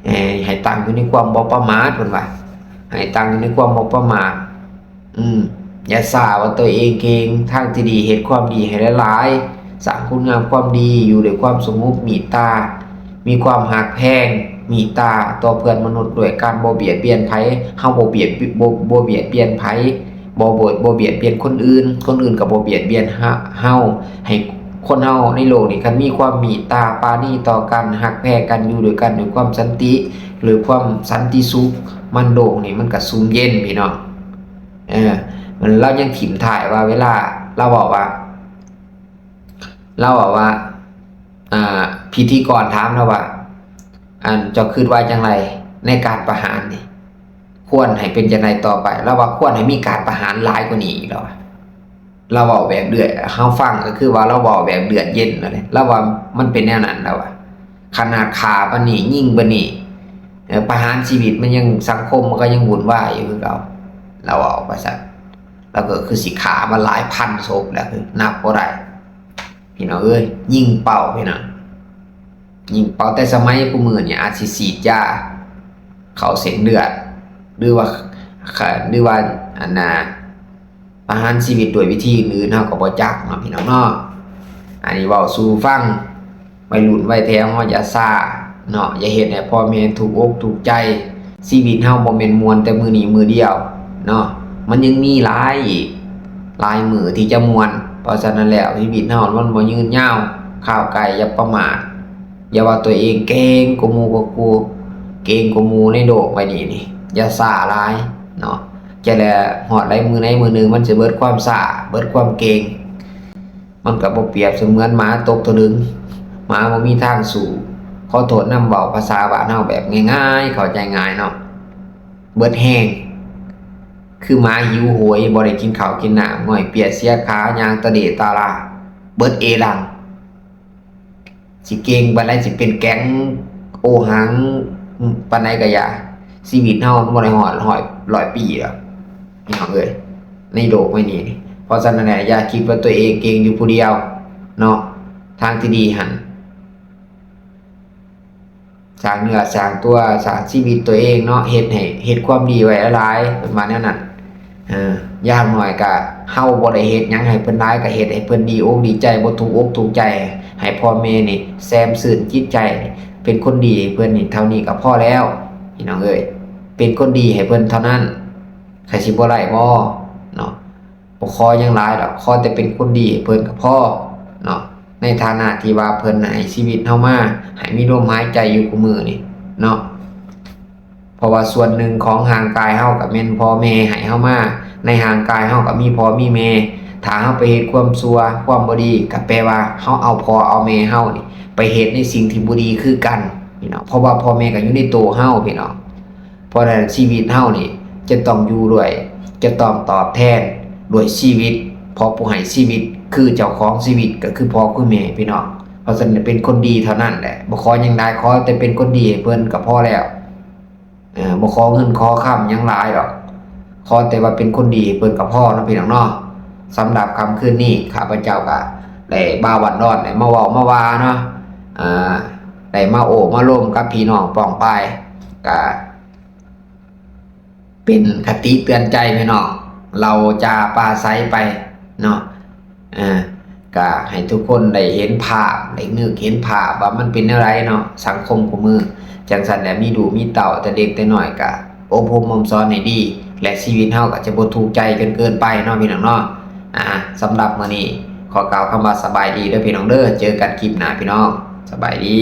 ໃຫ້ ໃຫ້ຕັ້ງຢູ່ໃນຄວາມບໍ່ປະໝາດ ເພິ່ນວ່າ ໃຫ້ຕັ້ງຢູ່ໃນຄວາມບໍ່ປະໝາດ. ອືມ ຢ່າຊ້າວ່າຕົວເອງເກັ່ງ ທາງທີ່ດີເຮັດຄວາມດີໃຫ້ຫຼາຍໆ ສ້າງຄຸນງາມຄວາມດີ ຢູ່ດ້ວຍຄວາມສະຫງົບ ເມດຕາ ມີຄວາມຮັກແພງ ເມດຕາຕໍ່ເພື່ອນມະນຸດ ດ້ວຍການບໍ່ບຽດບຽນໃຜ ເຮົາບໍ່ບຽດ ບໍ່ ບໍ່ບຽດບຽນໃຜ ບໍ່ ບໍ່ ບໍ່ບຽດບຽນຄົນອື່ນ ຄົນອື່ນກໍບໍ່ບຽດບຽນເຮົາ ເຮົາ ໃຫ້ຄົນເຮົາໃນໂລກນີ້ ຄັນມີຄວາມເມດຕາປານີຕໍ່ກັນ ຮັກແພງກັນ ຢູ່ດ້ວຍກັນດ້ວຍຄວາມສັນຕິ ດ້ວຍຄວາມສັນຕິສຸກ ມັນໂລກນີ້ມັນກໍຊຸ່ມເຢັນພີ່ນ້ອງ. ເອີ ລາວຍັງຖິ້ມທ້າຍວ່າ ເວລາລາວເວົ້າວ່າ ລາວເວົ້າວ່າ ອ່າ ພິທີກອນຖາມລາວວ່າ ອັນ ເຈົ້າຄິດວ່າຈັ່ງໃດໃນການປະຫານນີ້ ຄວນໃຫ້ເປັນຈັ່ງໃດຕໍ່ໄປ? ລາວວ່າຄວນໃຫ້ມີການປະຫານຫຼາຍກວ່ານີ້ອີກ ລາວວ່າ ລາວເວົ້າແບບເດືອດ ເຮົາຟັງກໍຄືວ່າລາວເວົ້າແບບເດືອດເຢັນນັ້ນແຫຼະ ລາວວ່າມັນເປັນແນວນັ້ນ ລາວວ່າ ຂະໜາດຂ້າປານນີ້ ຍິງປານນີ້ ເອີ ປະຫານຊີວິດມັນຍັງ ສັງຄົມມັນກໍຍັງວຸ່ນວາຍຢູ່ຄືເກົ່າ ລາວເວົ້າວ່າຊັ້ນ. ລາວກໍຄືຊິຂ້າມາຫຼາຍພັນສົບແລ້ວ ຄືນັບບໍ່ໄດ້ ພີ່ນ້ອງເອີຍ ຍິງເປົ້າ ພີ່ນ້ອງ ຍິງເປົ້າ. ແຕ່ສະໄໝຄູ່ມື້ນີ້ອາດຊິສີດຢາເຂົ້າເສັ້ນເລືອດ ຫຼືວ່າ ຫຼືວ່າ ອັນນ່າ ປະຫານຊີວິດດ້ວຍວິທີອື່ນໆ ເຮົາກໍບໍ່ຈັກເນາະ ພີ່ນ້ອງເນາະ. ອັນນີ້ເວົ້າສູ່ຟັງ ໄວລຸ້ນໄວແທ້ ເຮົາຢ່າຊ້າເນາະ ຢ່າເຮັດໃຫ້ພໍ່ແມ່ທຸກອົກທຸກໃຈ. ຊີວິດເຮົາບໍ່ແມ່ນມ່ວນແຕ່ມື້ນີ້ມື້ດຽວເນາະ ມັນຍັງມີຫຼາຍອີກ ຫຼາຍມື້ທີ່ຈະມ່ວນ. ເພາະສະນັ້ນແລ້ວ ຊີວິດເຮົາມັນບໍ່ຍືນຍາວ ຄາວໄກ ຢ່າປະໝາດ ຢ່າວ່າຕົວເອງເກັ່ງກວ່າໝູ່ກວ່າຄູ່ ເກັ່ງກວ່າໝູ່ໃນໂລກໃບນີ້ນີ້ ຢ່າຊ້າຫຼາຍເນາະ. ຈະແລະ ຮອດໃດມື້ໃດມື້ໜຶ່ງ ມັນຈະເບິດຄວາມຊ້າ ເບິດຄວາມເກັ່ງ. ມັນກໍບໍ່ປຽບສະເໝືອນໝາຕົກຕະລຶງ ໝາບໍ່ມີທາງສູ້. ຂໍໂທດນຳ ເວົ້າພາສາບ້ານເຮົາແບບງ່າຍໆ ເຂົ້າໃຈງ່າຍເນາະ ເບິດແຮງ ຄືໝາຫິວໂຫຍ ບໍ່ໄດ້ກິນເຂົ້າກິນນ້ຳ ງອຍເປຍເສຍຂາ ຍ່າງຕະເຫຼຕະຫຼາ ເບິດເອດັງ. ຊິເກັ່ງປານໃດ ຊິເປັນແກງໂອຫັງປານໃດກໍຢ່າ ຊີວິດເຮົາມັນບໍ່ໄດ້ຮອດຮ້ອຍ ຮ້ອຍປີດອກ ພີ່ນ້ອງເອີຍ ໃນໂລກໃບນີ້. ເພາະສະນັ້ນແຫຼະ ຢ່າຄິດວ່າຕົວເອງເກັ່ງຢູ່ຜູ້ດຽວເນາະ ທາງທີ່ດີຫັ້ນ ສ້າງເນື້ອສ້າງຕົວ ສ້າງຊີວິດຕົວເອງເນາະ ເຮັດໃຫ້ ເຮັດຄວາມດີໄວ້ຫຼາຍໆ ເພິ່ນວ່າແນວນັ້ນ. ເອີ ຢ່າງໜ້ອຍກະເຮົາບໍ່ໄດ້ເຮັດຫຍັງໃຫ້ເພິ່ນຫຼາຍ ກະເຮັດໃຫ້ເພິ່ນດີອົກດີໃຈ ບໍ່ທຸກອົກທຸກໃຈ ໃຫ້ພໍ່ແມ່ນີ້ແຊມຊື່ນຈິດໃຈ ເປັນຄົນດີໃຫ້ເພິ່ນນີ້ ເທົ່ານີ້ກະພໍແລ້ວ ພີ່ນ້ອງເອີຍ ເປັນຄົນດີໃຫ້ເພິ່ນເທົ່ານັ້ນ ໃຜຊິບໍ່ໄດ້ບໍ່ເນາະ. ບໍ່ຂໍຫຍັງຫຼາຍດອກ ຂໍແຕ່ເປັນຄົນດີໃຫ້ເພິ່ນກໍພໍເນາະ ໃນຖານະທີ່ວ່າເພິ່ນໃຫ້ຊີວິດເຮົາມາ ໃຫ້ມີລົມຫາຍໃຈຢູ່ຄູ່ມື້ນີ້ເນາະ. ເພາະວ່າສ່ວນໜຶ່ງຂອງຮ່າງກາຍເຮົາກໍແມ່ນພໍ່ແມ່ໃຫ້ເຮົາມາ ໃນຮ່າງກາຍເຮົາກໍມີພໍ່ມີແມ່. ຖ້າເຮົາໄປເຮັດຄວາມຊົ່ວ ຄວາມບໍ່ດີ ກໍແປວ່າເຮົາເອົາພໍ່ເອົາແມ່ເຮົານີ້ໄປເຮັດໃນສິ່ງທີ່ບໍ່ດີຄືກັນ ເນາະ ເພາະວ່າພໍ່ແມ່ກໍຢູ່ໃນໂຕເຮົາ ພີ່ນ້ອງ. ເພາະສະນັ້ນຊີວິດເຮົານີ້ຈະຕ້ອງຢູ່ດ້ວຍ ຈະຕ້ອງຕອບແທນດ້ວຍຊີວິດ ເພາະຜູ້ໃຫ້ຊີວິດຄືເຈົ້າຂອງຊີວິດກໍຄືພໍ່ຄືແມ່ ພີ່ນ້ອງ. ເພາະສະນັ້ນເປັນຄົນດີເທົ່ານັ້ນແຫຼະ ບໍ່ຂໍຫຍັງຫຼາຍ ຂໍແຕ່ເປັນຄົນດີໃຫ້ເພິ່ນກໍພໍແລ້ວ ເອີ ບໍ່ຂໍເງິນຂໍຄຳຫຍັງຫຼາຍດອກ ຂໍແຕ່ວ່າເປັນຄົນດີໃຫ້ເພິ່ນກໍພໍເນາະ ພີ່ນ້ອງເນາະ. ສຳລັບຄ່ຳຄືນນີ້ ຂ້າພະເຈົ້າກໍໄດ້ບ່າວບ້ານດອນ ໄດ້ມາເວົ້າມາວ່າເນາະ ເອີ ໄດ້ມາໂອ້ມາລົມກັບພີ່ນ້ອງປ້ອງປາຍ ກະເປັນຄະຕິເຕືອນໃຈພີ່ນ້ອງ ເລົ່າຈາປາໄສໄປເນາະ ເອີ ກະໃຫ້ທຸກຄົນໄດ້ເຫັນພາບ ໄດ້ນຶກເຫັນພາບວ່າມັນເປັນແນວໃດເນາະ ສັງຄົມຄູ່ມື້ຈັ່ງຊັ້ນແຫຼະ ມີລູກມີເຕົ້າແຕ່ເດັກແຕ່ນ້ອຍ ກະອົບຮົມບົ່ມສອນໃຫ້ດີ ແລະ ຊີວິດເຮົາກໍຈະບໍ່ທຸກໃຈຈົນເກີນໄປເນາະ ພີ່ນ້ອງເນາະ. ອາ ສຳລັບມື້ນີ້ ຂໍກ່າວຄຳວ່າສະບາຍດີເດີພີ່ນ້ອງເດີ ເຈີກັນຄລິບໜ້າພີ່ນ້ອງ ສະບາຍດີ.